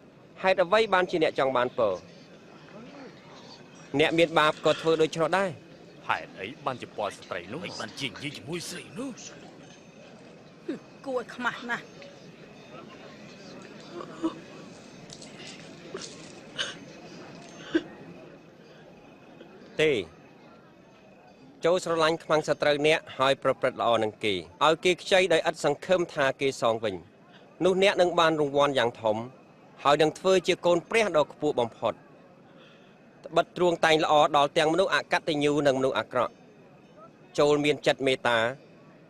ហេតុអ្វីបានជាអ្នកចង់បានពរអ្នកមានបាបក៏ធ្វើដូច្នោះដែរហេតុអីបានជាពាល់ស្ត្រីនោះបានជានិយាយជាមួយស្រីនោះគួរឲ្យខ្មាស់ណាស់ ទេចូលស្រឡាញ់ខ្មាំងសត្រូវអ្នកហើយប្រព្រឹត្តល្អនឹងគេឲ្យគេខ្ចីដោយឥតសង្ឃឹមថាគេសងវិញនោះអ្នកនឹងបានរង្វាន់យ៉ាងធំហើយនឹងធ្វើជាកូនព្រះដ៏ខ្ពស់បំផុតត្បិតទ្រង់តែងល្អដល់ទាំងមនុស្សអកតញ្ញូនិងមនុស្សអាក្រក់ចូលមានចិត្តមេត្តា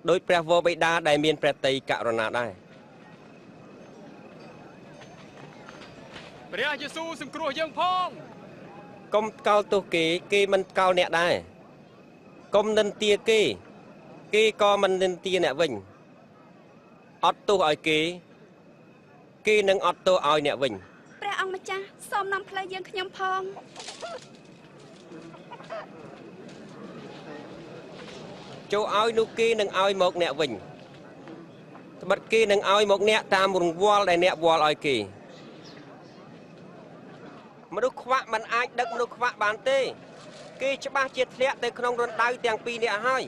ដោយព្រះវរបិតាដែលមានព្រះទ័យករុណាដែរព្រះយេស៊ូវសង្គ្រោះយើងផងកុំកោលទោសគេគេមិនកោលអ្នកដែរកុំនិន្ទាគេគេក៏មិននិន្ទាអ្នកវិញអត់ទោសឲ្យគេគេនឹងអត់ទោសឲ្យអ្នកវិញព្រះអង្គម្ចាស់សូមនាំផ្លូវយើងខ្ញុំផងចូលឲ្យនោះគេនឹងឲ្យមកអ្នកវិញត្បិតគេនឹងឲ្យមកអ្នកតាមរង្វាល់ដែលអ្នកវាល់ឲ្យគេមនុស្សខ្វាក់មិនអាចដឹកមនុស្សខ្វាក់បានទេគេច្បាស់ជាធ្លាក់ទៅក្នុងរណ្ដៅទាំងពីរអ្នកហើយ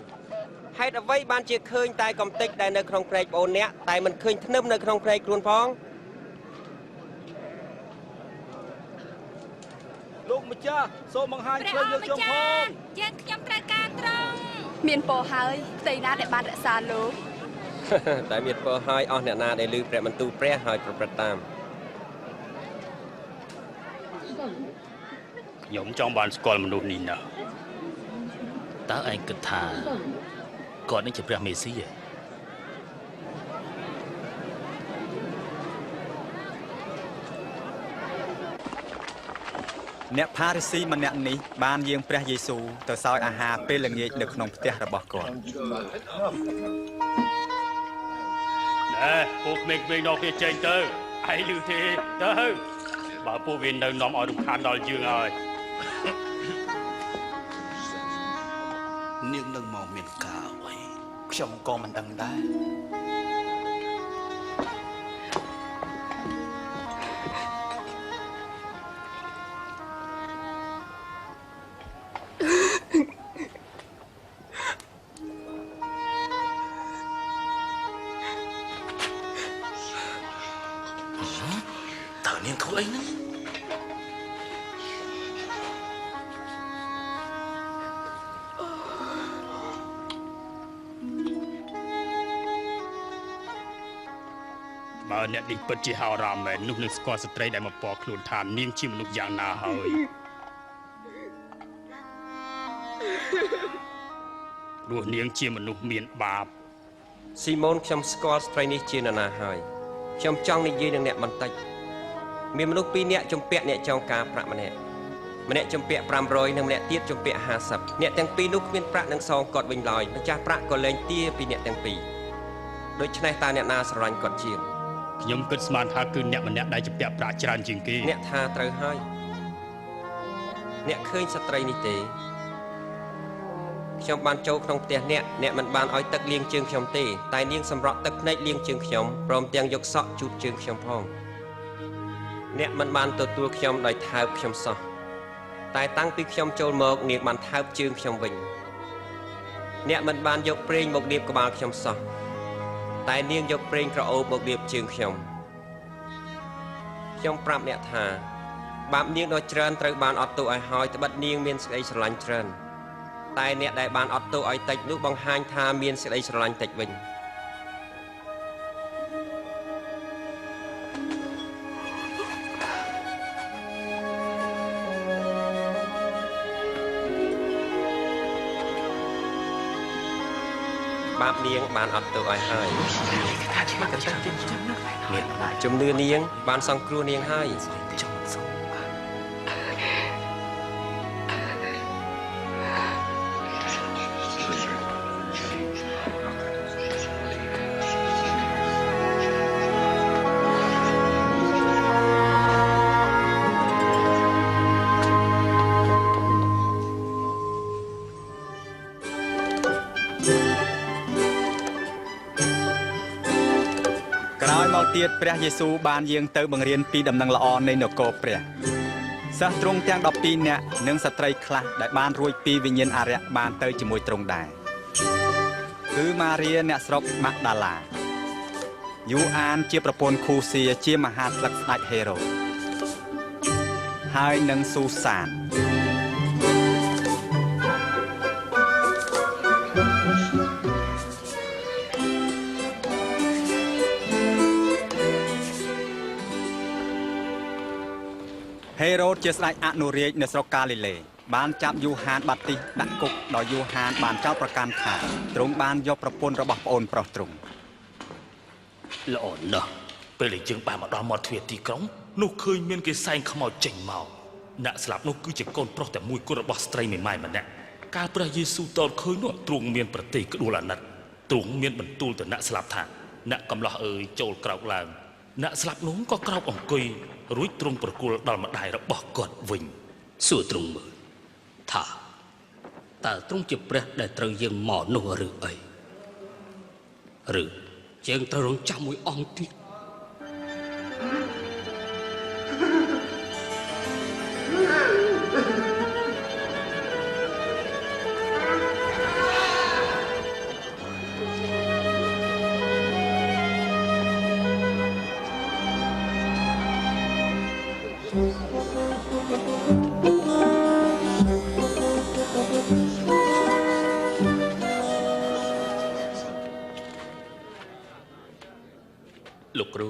ហេតុអ្វីបានជាឃើញតែកំតិចដែលនៅក្នុងព្រែកប្អូនអ្នកតែមិនឃើញធ្នឹមនៅក្នុងព្រែកខ្លួនផងលោកម្ចាស់សូមបង្ហាញផ្លូវយើងខ្ញុំផងយើងខ្ញុំត្រូវការត្រង់មានពរហើយផ្ទៃណាដែលបានរក្សាលោកតែមានពរហើយអស់អ្នកណាដែលឮព្រះបន្ទូលព្រះហើយប្រព្រឹត្តតាមខ្ញុំចង់បានស្គាល់មនុស្សនេះណាស់តើឯងគិតថាគាត់នឹងជាព្រះមេស៊ីអ្នកផារីស៊ីម្នាក់នេះបានយាងព្រះយេស៊ូវទៅសោយអាហារពេលល្ងាចនៅក្នុងផ្ទះរបស់គាត់ណែពួកក្មេងៗនោះវាចេញទៅឯងឮទេទៅបើពួកវានៅនាំឲ្យរំខានដល់យើងហើយនាងនឹងមកមានការអ្វីខ្ញុំក៏មិនដឹងដែរតើនាងធ្វើអីហ្នឹងបើអ្នកនេះពិតជាហោរាមែននោះនឹងស្គាល់ស្ត្រីដែលមកពណ៌ខ្លួនថានាងជាមនុស្សយ៉ាងណាហើយព្រោះនាងជាមនុស្សមានបាបស៊ីម៉ូនខ្ញុំស្គាល់ស្ត្រីនេះជានរណាហើយខ្ញុំចង់និយាយនឹងអ្នកបន្តិចមានមនុស្សពីរនាក់ជំពាក់អ្នកចងការប្រាក់ម្នាក់ម្នាក់ជំពាក់500និងម្នាក់ទៀតជំពាក់50អ្នកទាំងពីរនោះគ្មានប្រាក់នឹងសងគាត់វិញឡើយម្ចាស់ប្រាក់ក៏លែងទាពីអ្នកទាំងពីរដូច្នេះតើអ្នកណាស្រឡាញ់គាត់ជាងខ្ញុំគិតស្មានថាគឺអ្នកម្នាក់ដែលជំពាក់ប្រាក់ច្រើនជាងគេអ្នកថាត្រូវហើយអ្នកឃើញស្ត្រីនេះទេខ្ញុំបានចូលក្នុងផ្ទះអ្នកអ្នកមិនបានឲ្យទឹកលាងជើងខ្ញុំទេតែនាងសម្រក់ទឹកភ្នែកលាងជើងខ្ញុំព្រមទាំងយកសក់ជូតជើងខ្ញុំផងអ្នកមិនបានទទួលខ្ញុំដោយថើបខ្ញុំសោះតែតាំងពីខ្ញុំចូលមកនាងបានថើបជើងខ្ញុំវិញអ្នកមិនបានយកប្រេងមកលាបក្បាលខ្ញុំសោះតែនាងយកប្រេងក្រអូបមកលាបជើងខ្ញុំខ្ញុំប្រាប់អ្នកថាបាបនាងដ៏ច្រើនត្រូវបានអត់ទោសឲ្យហើយត្បិតនាងមានសេចក្តីស្រឡាញ់ច្រើនតែអ្នកដែលបានអត់ទោសឲ្យតិចនោះបង្ហាញថាមានសេចក្តីស្រឡាញ់តិចវិញបាបនាងបានអត់ទោសឲ្យហើយជំនឿនាងបានសង្គ្រោះនាងហើយ ទៀតព្រះយេស៊ូវបានយាងទៅបង្រៀនពីដំណឹងល្អនៃនគរព្រះសិស្សទ្រង់ទាំង12នាក់និងស្ត្រីខ្លះដែលបានរួចពីវិញ្ញាណអារក្សបានទៅជាមួយទ្រង់ដែរគឺម៉ារីអ្នកស្រុកម៉ាក់ដាឡាយូអានជាប្រពន្ធខូសៀជាមហាស្លឹកស្ដេចហេរ៉ូតហើយនិងស៊ូសាន។ ហេរ៉ូតជាស្ដេចអនុរាជនៅស្រុកកាលីឡេបានចាប់យូហានបាទីសដាក់គុកដោយយូហានបានចោទប្រកាន់ថាទ្រង់បានយកប្រពន្ធរបស់ប្អូនប្រុសទ្រង់ ល្អណាស់ពេលដែលយើងបានមកដល់មាត់ទ្វារទីក្រុងនោះឃើញមានគេសែងខ្មោចចេញមកអ្នកស្លាប់នោះគឺជាកូនប្រុសតែមួយគត់របស់ស្ត្រីមេម៉ាយម្នាក់កាលព្រះយេស៊ូវទតឃើញនោះទ្រង់មានប្រតិក្ដួលអាណិតទ្រង់មានបន្ទូលទៅអ្នកស្លាប់ថាអ្នកកំឡោះអើយចូលក្រោកឡើងអ្នកស្លាប់នោះក៏ក្រោកអង្គុយរួចទ្រង់ប្រគល់ដល់ម្ដាយរបស់គាត់វិញ សួរទ្រង់មើលថាតើទ្រង់ជាព្រះដែលត្រូវយើងមកនោះឬអីឬយើងត្រូវរងចាំមួយអង្គទៀត លោកគ្រូ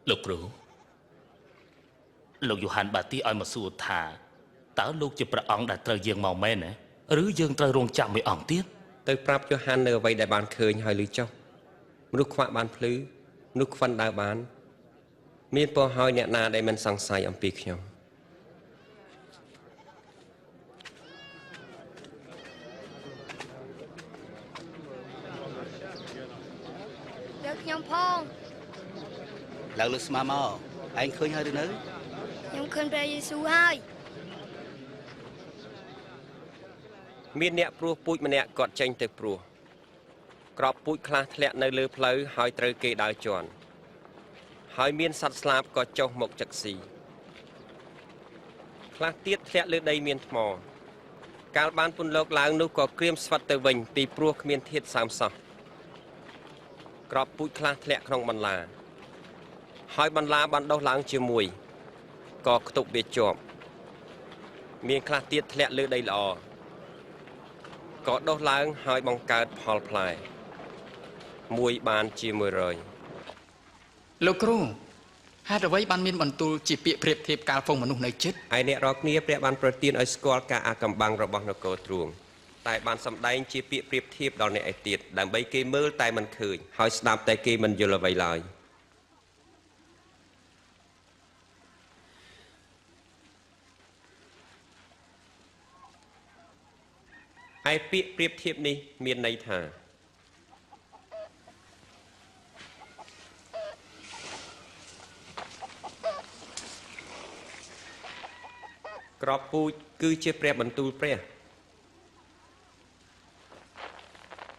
លោកគ្រូលោកយូហានបាទីឲ្យមកសួរថាតើលោកជាព្រះអង្គដែលត្រូវយាងមកមែនទេឬយើងត្រូវរងចាំមួយអង្គទៀត ទៅប្រាប់យូហាននៅអ្វីដែលបានឃើញហើយឮចុះមនុស្សខ្វាក់បានភ្លឺមនុស្សខ្វិនដើរបាន មានពរហើយអ្នកណាដែលមិនសង្ស័យអំពីខ្ញុំ លើខ្ញុំផង ឡើងលើស្មាមកឯងឃើញហើយឬនៅ ខ្ញុំឃើញព្រះយេស៊ូវហើយ មានអ្នកព្រោះពូចម្នាក់គាត់ចេញទៅព្រោះក្របពូជខ្លះធ្លាក់នៅលើផ្លូវហើយត្រូវគេដើរជាន់ហើយមានសត្វស្លាបក៏ចុះមកចឹកស៊ីខ្លះទៀតធ្លាក់លើដីមានថ្មកាលបានពន្លកឡើងនោះក៏ក្រៀមស្វិតទៅវិញពីព្រោះគ្មានធាតុសើមសោះក្របពូជខ្លះធ្លាក់ក្នុងបន្លាហើយបន្លាបានដុះឡើងជាមួយក៏ខ្ទប់វាជាប់មានខ្លះទៀតធ្លាក់លើដីល្អក៏ដុះឡើងហើយបង្កើតផលផ្លែមួយបានជា100 លោកគ្រូហេតុអ្វីបានមានបន្ទូលជាពាក្យប្រៀបធៀបកាលហ្វូងមនុស្សនៅជិត ឯអ្នករាល់គ្នាព្រះបានប្រទានឲ្យស្គាល់ការអាកំបាំងរបស់នគរទ្រង់តែបានសម្ដែងជាពាក្យប្រៀបធៀបដល់អ្នកឯទៀតដើម្បីគេមើលតែមិនឃើញហើយស្ដាប់តែគេមិនយល់អ្វីឡើយឯពាក្យប្រៀបធៀបនេះមានន័យថាក្របពូជគឺជាព្រះបន្ទូលព្រះ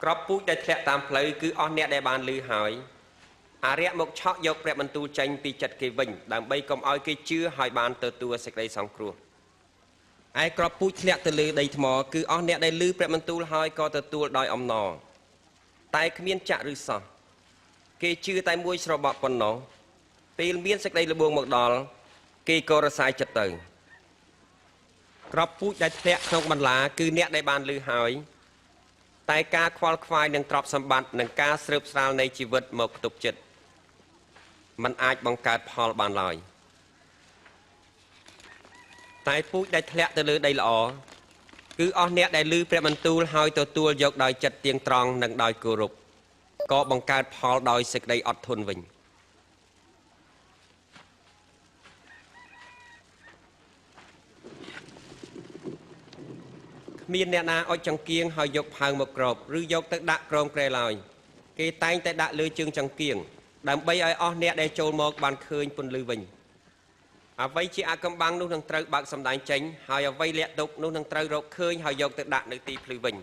ក្របពូជដែលធ្លាក់តាមផ្លូវគឺអស់អ្នកដែលបានឮហើយអារក្សមកឆក់យកព្រះបន្ទូលចេញពីចិត្តគេវិញដើម្បីកុំឲ្យគេជឿហើយបានទទួលសេចក្តីសង្គ្រោះឯក្របពូជធ្លាក់ទៅលើដីថ្មគឺអស់អ្នកដែលឮព្រះបន្ទូលហើយក៏ទទួលដោយអំណរតែគ្មានចាក់ឬសោះគេជឿតែមួយស្របក់ប៉ុណ្ណោះពេលមានសេចក្តីល្បួងមកដល់គេក៏រសាយចិត្តទៅក្របពូជដែលធ្លាក់ក្នុងបន្លាគឺអ្នកដែលបានឮហើយតែការខ្វល់ខ្វាយនឹងទ្រព្យសម្បត្តិនិងការស្រើបស្រាលនៃជីវិតមកខ្ទប់ចិត្តมันអាចបង្កើតផលបានឡើយតែពូជដែលធ្លាក់ទៅលើដីល្អគឺអស់អ្នកដែលឮព្រះបន្ទូលហើយទទួលយកដោយចិត្តទៀងត្រង់និងដោយគោរពក៏បង្កើតផលដោយសេចក្តីអត់ធន់វិញគ្មានអ្នកណាអុចចង្គៀងហើយយកផើងមកគ្របឬយកទៅដាក់ក្រោមគ្រែឡើយគេតែងតែដាក់លើជើងចង្គៀងដើម្បីឲ្យអស់អ្នកដែលចូលមកបានឃើញពន្លឺវិញអ្វីជាអាកំបាំងនោះនឹងត្រូវបើកសម្ដែងចេញហើយអ្វីលាក់ទុកនោះនឹងត្រូវរកឃើញហើយយកទៅដាក់នៅទីភ្លឺវិញ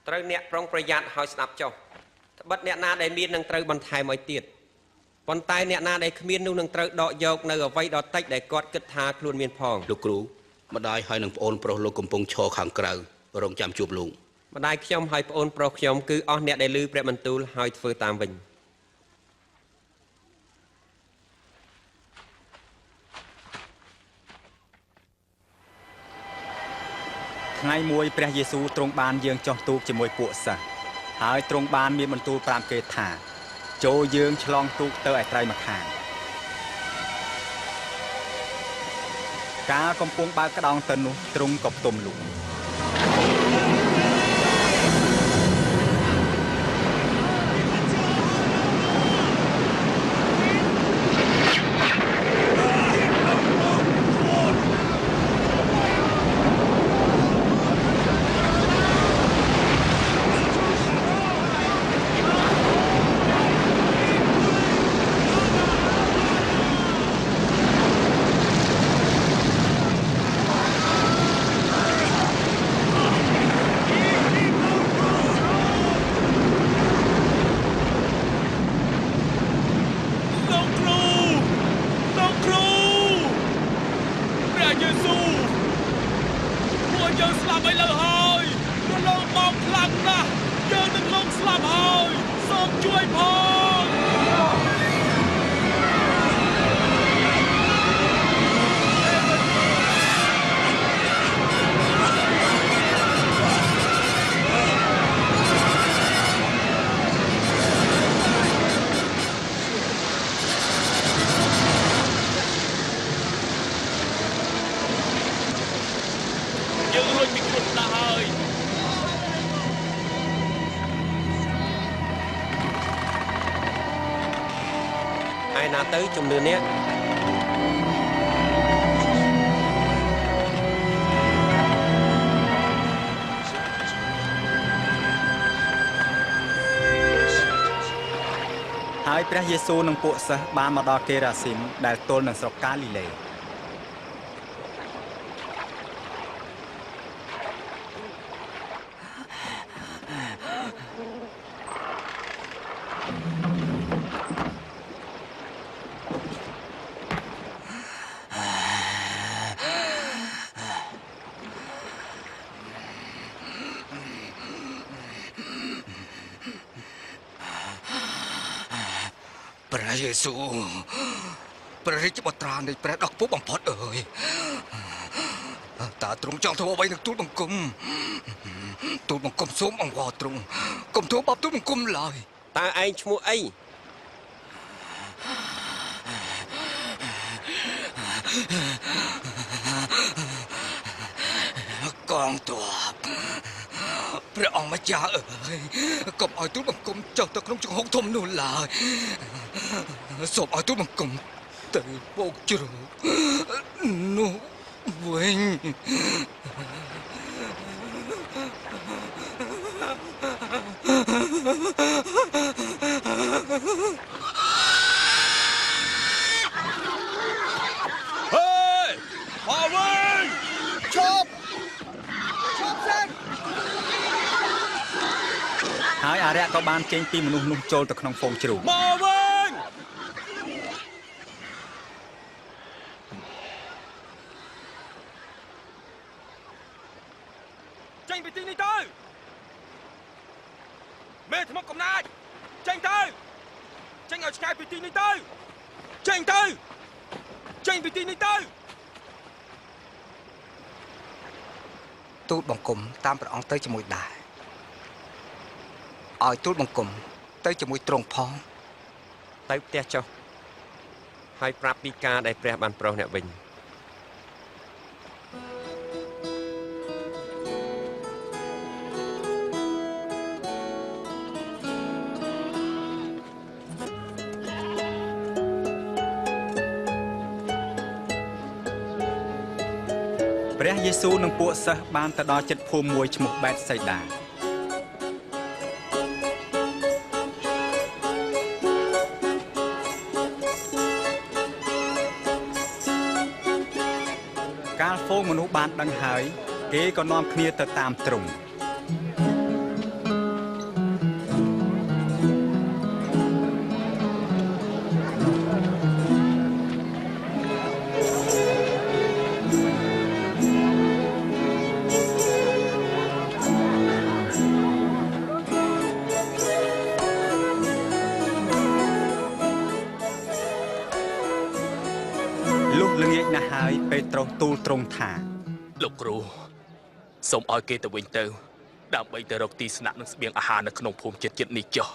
ត្រូវអ្នកប្រុងប្រយ័ត្នហើយស្ដាប់ចុះត្បិតអ្នកណាដែលមាននឹងត្រូវបន្ថែមឲ្យទៀតប៉ុន្តែអ្នកណាដែលគ្មាននោះនឹងត្រូវដកយកនៅអ្វីដ៏តិចដែលគាត់គិតថាខ្លួនមានផង លោកគ្រូម្ដាយហើយនឹងប្អូនប្រុសលោកកំពុងឈរខាងក្រៅរងចាំជួបលោក ម្ដាយខ្ញុំហើយប្អូនប្រុសខ្ញុំគឺអស់អ្នកដែលឮព្រះបន្ទូលហើយធ្វើតាមវិញ ថ្ងៃមួយព្រះយេស៊ូវទ្រង់បានយាងចុះទូកជាមួយពួកសិស្សហើយទ្រង់បានមានបន្ទូលប្រាប់គេថាចូលយើងឆ្លងទូកទៅឯត្រៃម្ខាងកាលកំពុងបើកក្តោងទៅនោះទ្រង់ក៏ផ្ទុំលក់ ទៅជំនឿអ្នកហើយព្រះយេស៊ូវនិងពួកសិស្សបានមកដល់កេរ៉ាស៊ីមដែលទល់នឹងស្រុកកាលីឡេ ព្រះយេស៊ូវព្រះរាជបុត្រានៃព្រះដ៏ខ្ពស់បំផុតអើយតើទ្រង់ចង់ធ្វើអ្វីនឹងទូលបង្គំទូលបង្គំសូមអង្វរទ្រង់កុំធ្វើបាបទូលបង្គំឡើយតើឯងឈ្មោះអីកងទ័ពព្រះអង្គម្ចាស់អើយកុំឲ្យទូលបង្គំចុះទៅក្នុងជង្ហុកធំនោះឡើយសូមឲ្យទូលបង្គំទៅពោកជ្រោកនោះវិញហេមកវិញឈប់ឈប់សិន ហើយអារក្សក៏បានចេញពីមនុស្សនោះចូលទៅក្នុងហ្វូងជ្រូក មកវិញចេញពីទីនេះទៅមេថ្មកំណាចចេញទៅចេញឲ្យឆ្ងាយពីទីនេះទៅចេញទៅចេញពីទីនេះទៅ ទូលបង្គំតាមព្រះអង្គទៅជាមួយដែរឲ្យទូលបង្គំទៅជាមួយទ្រង់ផង ទៅផ្ទះចុះហើយប្រាប់ពីការដែលព្រះបានប្រោសអ្នកវិញ ព្រះយេស៊ូវនិងពួកសិស្សបានទៅដល់ជិតភូមិមួយឈ្មោះបែតសៃដាកាលហ្វូងមនុស្សបានដឹងហើយគេក៏នាំគ្នាទៅតាមទ្រង់ លុះល្ងាចណាស់ហើយពេត្រុសទូលទ្រង់ថា លោកគ្រូ សូមឲ្យគេទៅវិញទៅដើម្បីទៅរកទីស្នាក់និងស្បៀងអាហារនៅក្នុងភូមិចិត្តចិត្តនេះចុះ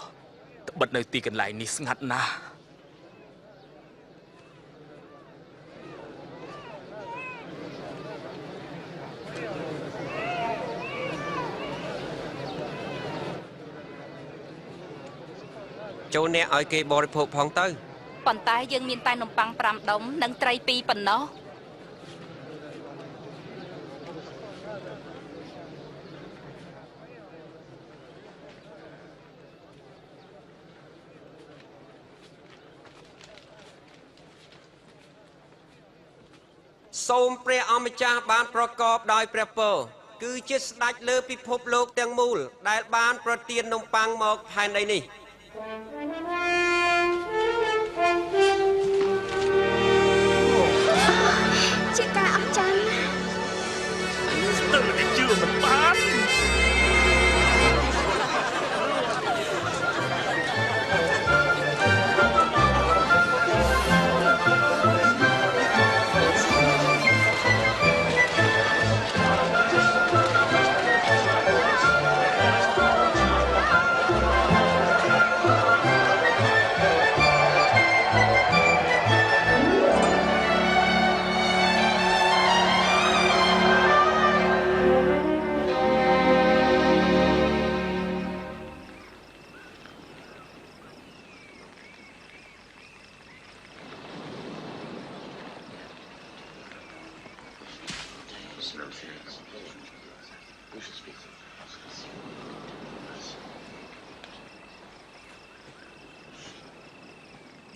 ត្បិតនៅទីកន្លែងនេះស្ងាត់ណាស់ ចូលអ្នកឲ្យគេបរិភោគផងទៅ ប៉ុន្តែយើងមានតែនំប៉័ង5ដុំនិងត្រី2ប៉ុណ្ណោះ សូមព្រះអម្ចាស់បានប្រកបដោយព្រះពរគឺជាស្ដេចលើពិភពលោកទាំងមូលដែលបានប្រទាននំប៉័ងមកផែនដីនេះ ជាការអស្ចារ្យណាស់ ស្ទើរតែជឿមិនបាន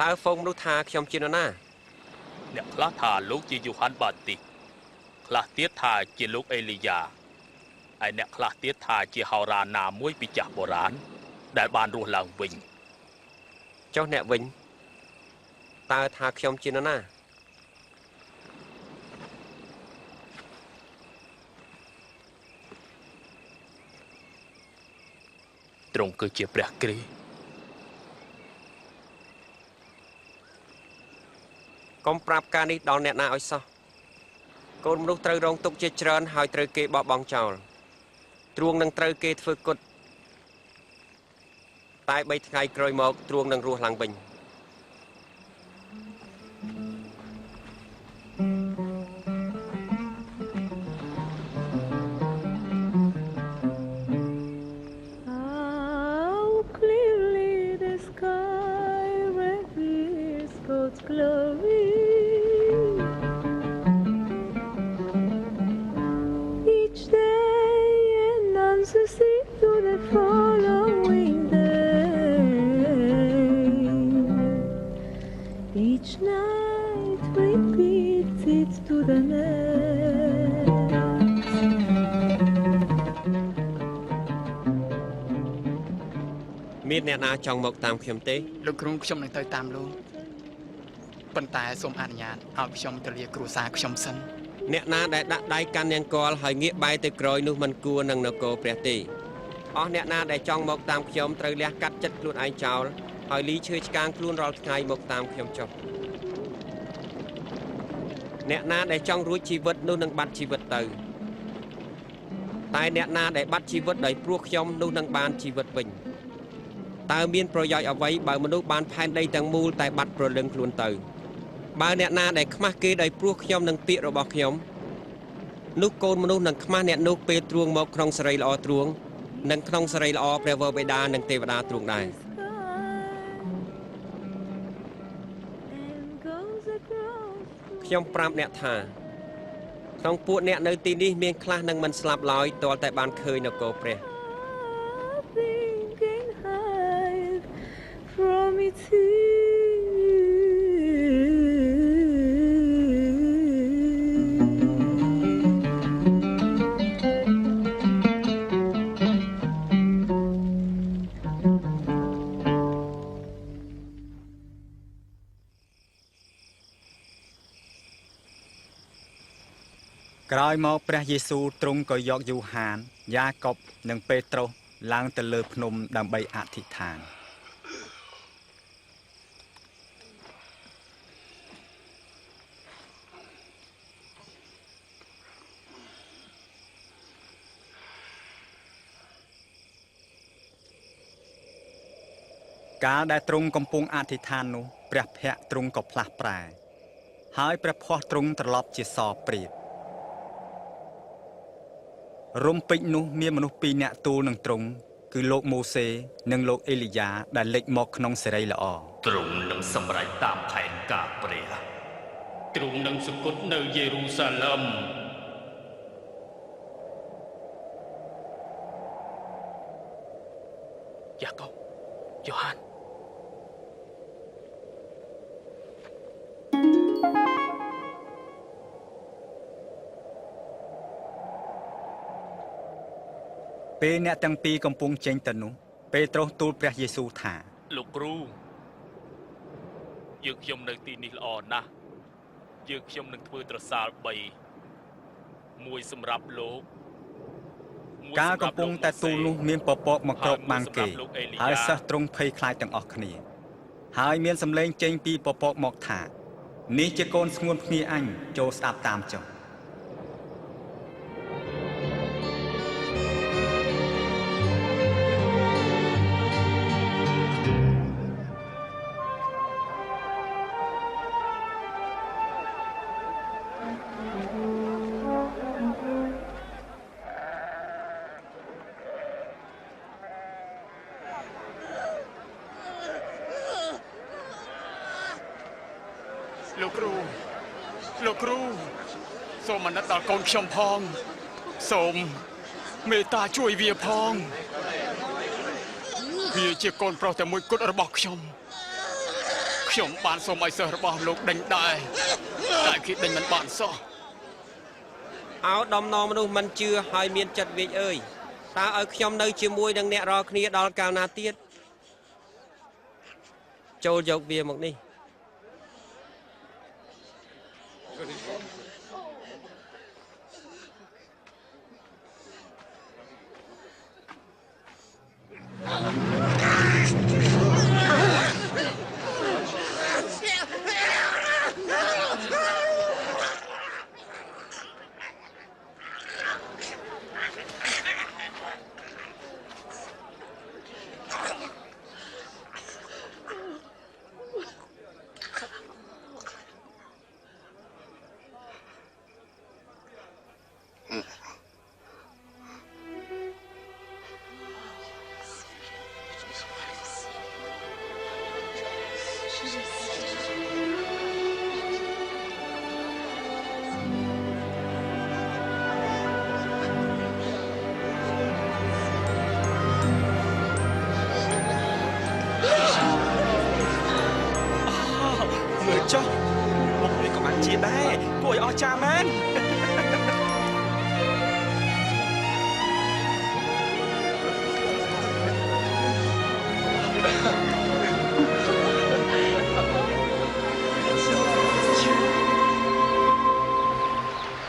តើហ្វូងមនុស្សថាខ្ញុំជានរណា អ្នកខ្លះថាលោកជាយូហានបាទីសខ្លះទៀតថាជាលោកអេលីយ៉ាឯអ្នកខ្លះទៀតថាជាហោរាណាមួយពីចាស់បុរាណដែលបានរស់ឡើងវិញ ចុះអ្នកវិញតើថាខ្ញុំជានរណា ទ្រង់គឺជាព្រះគ្រីស្ទ កុំប្រាប់ការនេះដល់អ្នកណាឲ្យសោះកូនមនុស្សត្រូវរងទុក្ខជាច្រើនហើយត្រូវគេបោះបង់ចោលទ្រង់នឹងត្រូវគេធ្វើគុតតែ3ថ្ងៃក្រោយមកទ្រង់នឹងរស់ឡើងវិញ How clearly the sky reveals God's glory. Each day announces it to the following day. Each night repeats it to the next. មានអ្នកណាចង់មកតាមខ្ញុំទេ លោកគ្រូខ្ញុំនឹងទៅតាមលោកប៉ុន្តែសូមអនុញ្ញាតឲ្យខ្ញុំទៅលាគ្រួសារខ្ញុំសិន អ្នកណាដែលដាក់ដៃកាន់នង្គ័លហើយងាកបែរទៅក្រោយនោះមិនគួរនឹងនគរព្រះទេអស់អ្នកណាដែលចង់មកតាមខ្ញុំត្រូវលះកាត់ចិត្តខ្លួនឯងចោលហើយលីឈើឆ្កាងខ្លួនរាល់ថ្ងៃមកតាមខ្ញុំចុះអ្នកណាដែលចង់រួចជីវិតនោះនឹងបាត់ជីវិតទៅតែអ្នកណាដែលបាត់ជីវិតដោយព្រោះខ្ញុំនោះនឹងបានជីវិតវិញតើមានប្រយោជន៍អ្វីបើមនុស្សបានផែនដីទាំងមូលតែបាត់ព្រលឹងខ្លួនទៅបើអ្នកណាដែលខ្មាស់គេដោយព្រោះខ្ញុំនឹងពាក្យរបស់ខ្ញុំនោះកូនមនុស្សនឹងខ្មាស់អ្នកនោះពេលទ្រង់មកក្នុងសេរីល្អទ្រង់និងក្នុងសេរីល្អព្រះវរបិតានិងទេវតាទ្រង់ដែរ ខ្ញុំប្រាប់អ្នកថាក្នុងពួកអ្នកនៅទីនេះមានខ្លះនឹងមិនស្លាប់ឡើយទាល់តែបានឃើញនគរព្រះ Nothing can hide from its ear. ក្រោយមកព្រះយេស៊ូវទ្រង់ក៏យកយូហាន យ៉ាកុបនិងពេត្រុសឡើងទៅលើភ្នំដើម្បីអធិដ្ឋាន កាលដែលទ្រង់កំពុងអធិដ្ឋាននោះព្រះភ័ក្ត្រទ្រង់ក៏ផ្លាស់ប្រែហើយព្រះភ័ស្ត្រទ្រង់ត្រឡប់ជាសព្រាបរំពេចនោះមានមនុស្សពីរនាក់ទូលនឹងទ្រង់គឺលោកម៉ូសេនិងលោកអេលីយ៉ាដែលលេចមកក្នុងសិរីល្អទ្រង់នឹងសម្រេចតាមផែនការព្រះទ្រង់នឹងសុគតនៅយេរូសាឡឹមយ៉ាកុបយ៉ូហានពេលអ្នកទាំងពីរកំពុងចេញទៅនោះពេត្រុសទូលព្រះយេស៊ូវថាលោកគ្រូយើងខ្ញុំនៅទីនេះល្អណាស់យើងខ្ញុំនឹងធ្វើត្រសាល3មួយសម្រាប់លោកកាលកំពុងតែទូលនោះមានពពកមកគ្របបាំងគេហើយសិស្សទ្រង់ភ័យខ្លាចទាំងអស់គ្នាហើយមានសម្លេងចេញពីពពកមកថានេះជាកូនស្ងួនភ្ងាអញចូលស្ដាប់តាមចុះលោកគ្រូលោកគ្រូសូមអាណិតដល់កូនខ្ញុំផងសូមមេត្តាជួយវាផងវាជាកូនប្រុសតែមួយគត់របស់ខ្ញុំខ្ញុំបានសូមឲ្យសិស្សរបស់លោកដេញដែរតែគេដេញមិនបានសោះអោដំណមនុស្សមិនជឿហើយមានចិត្តវាចអើយតើឲ្យខ្ញុំនៅជាមួយនឹងអ្នករាល់គ្នាដល់កាលណាទៀតចូលយកវាមកនេះ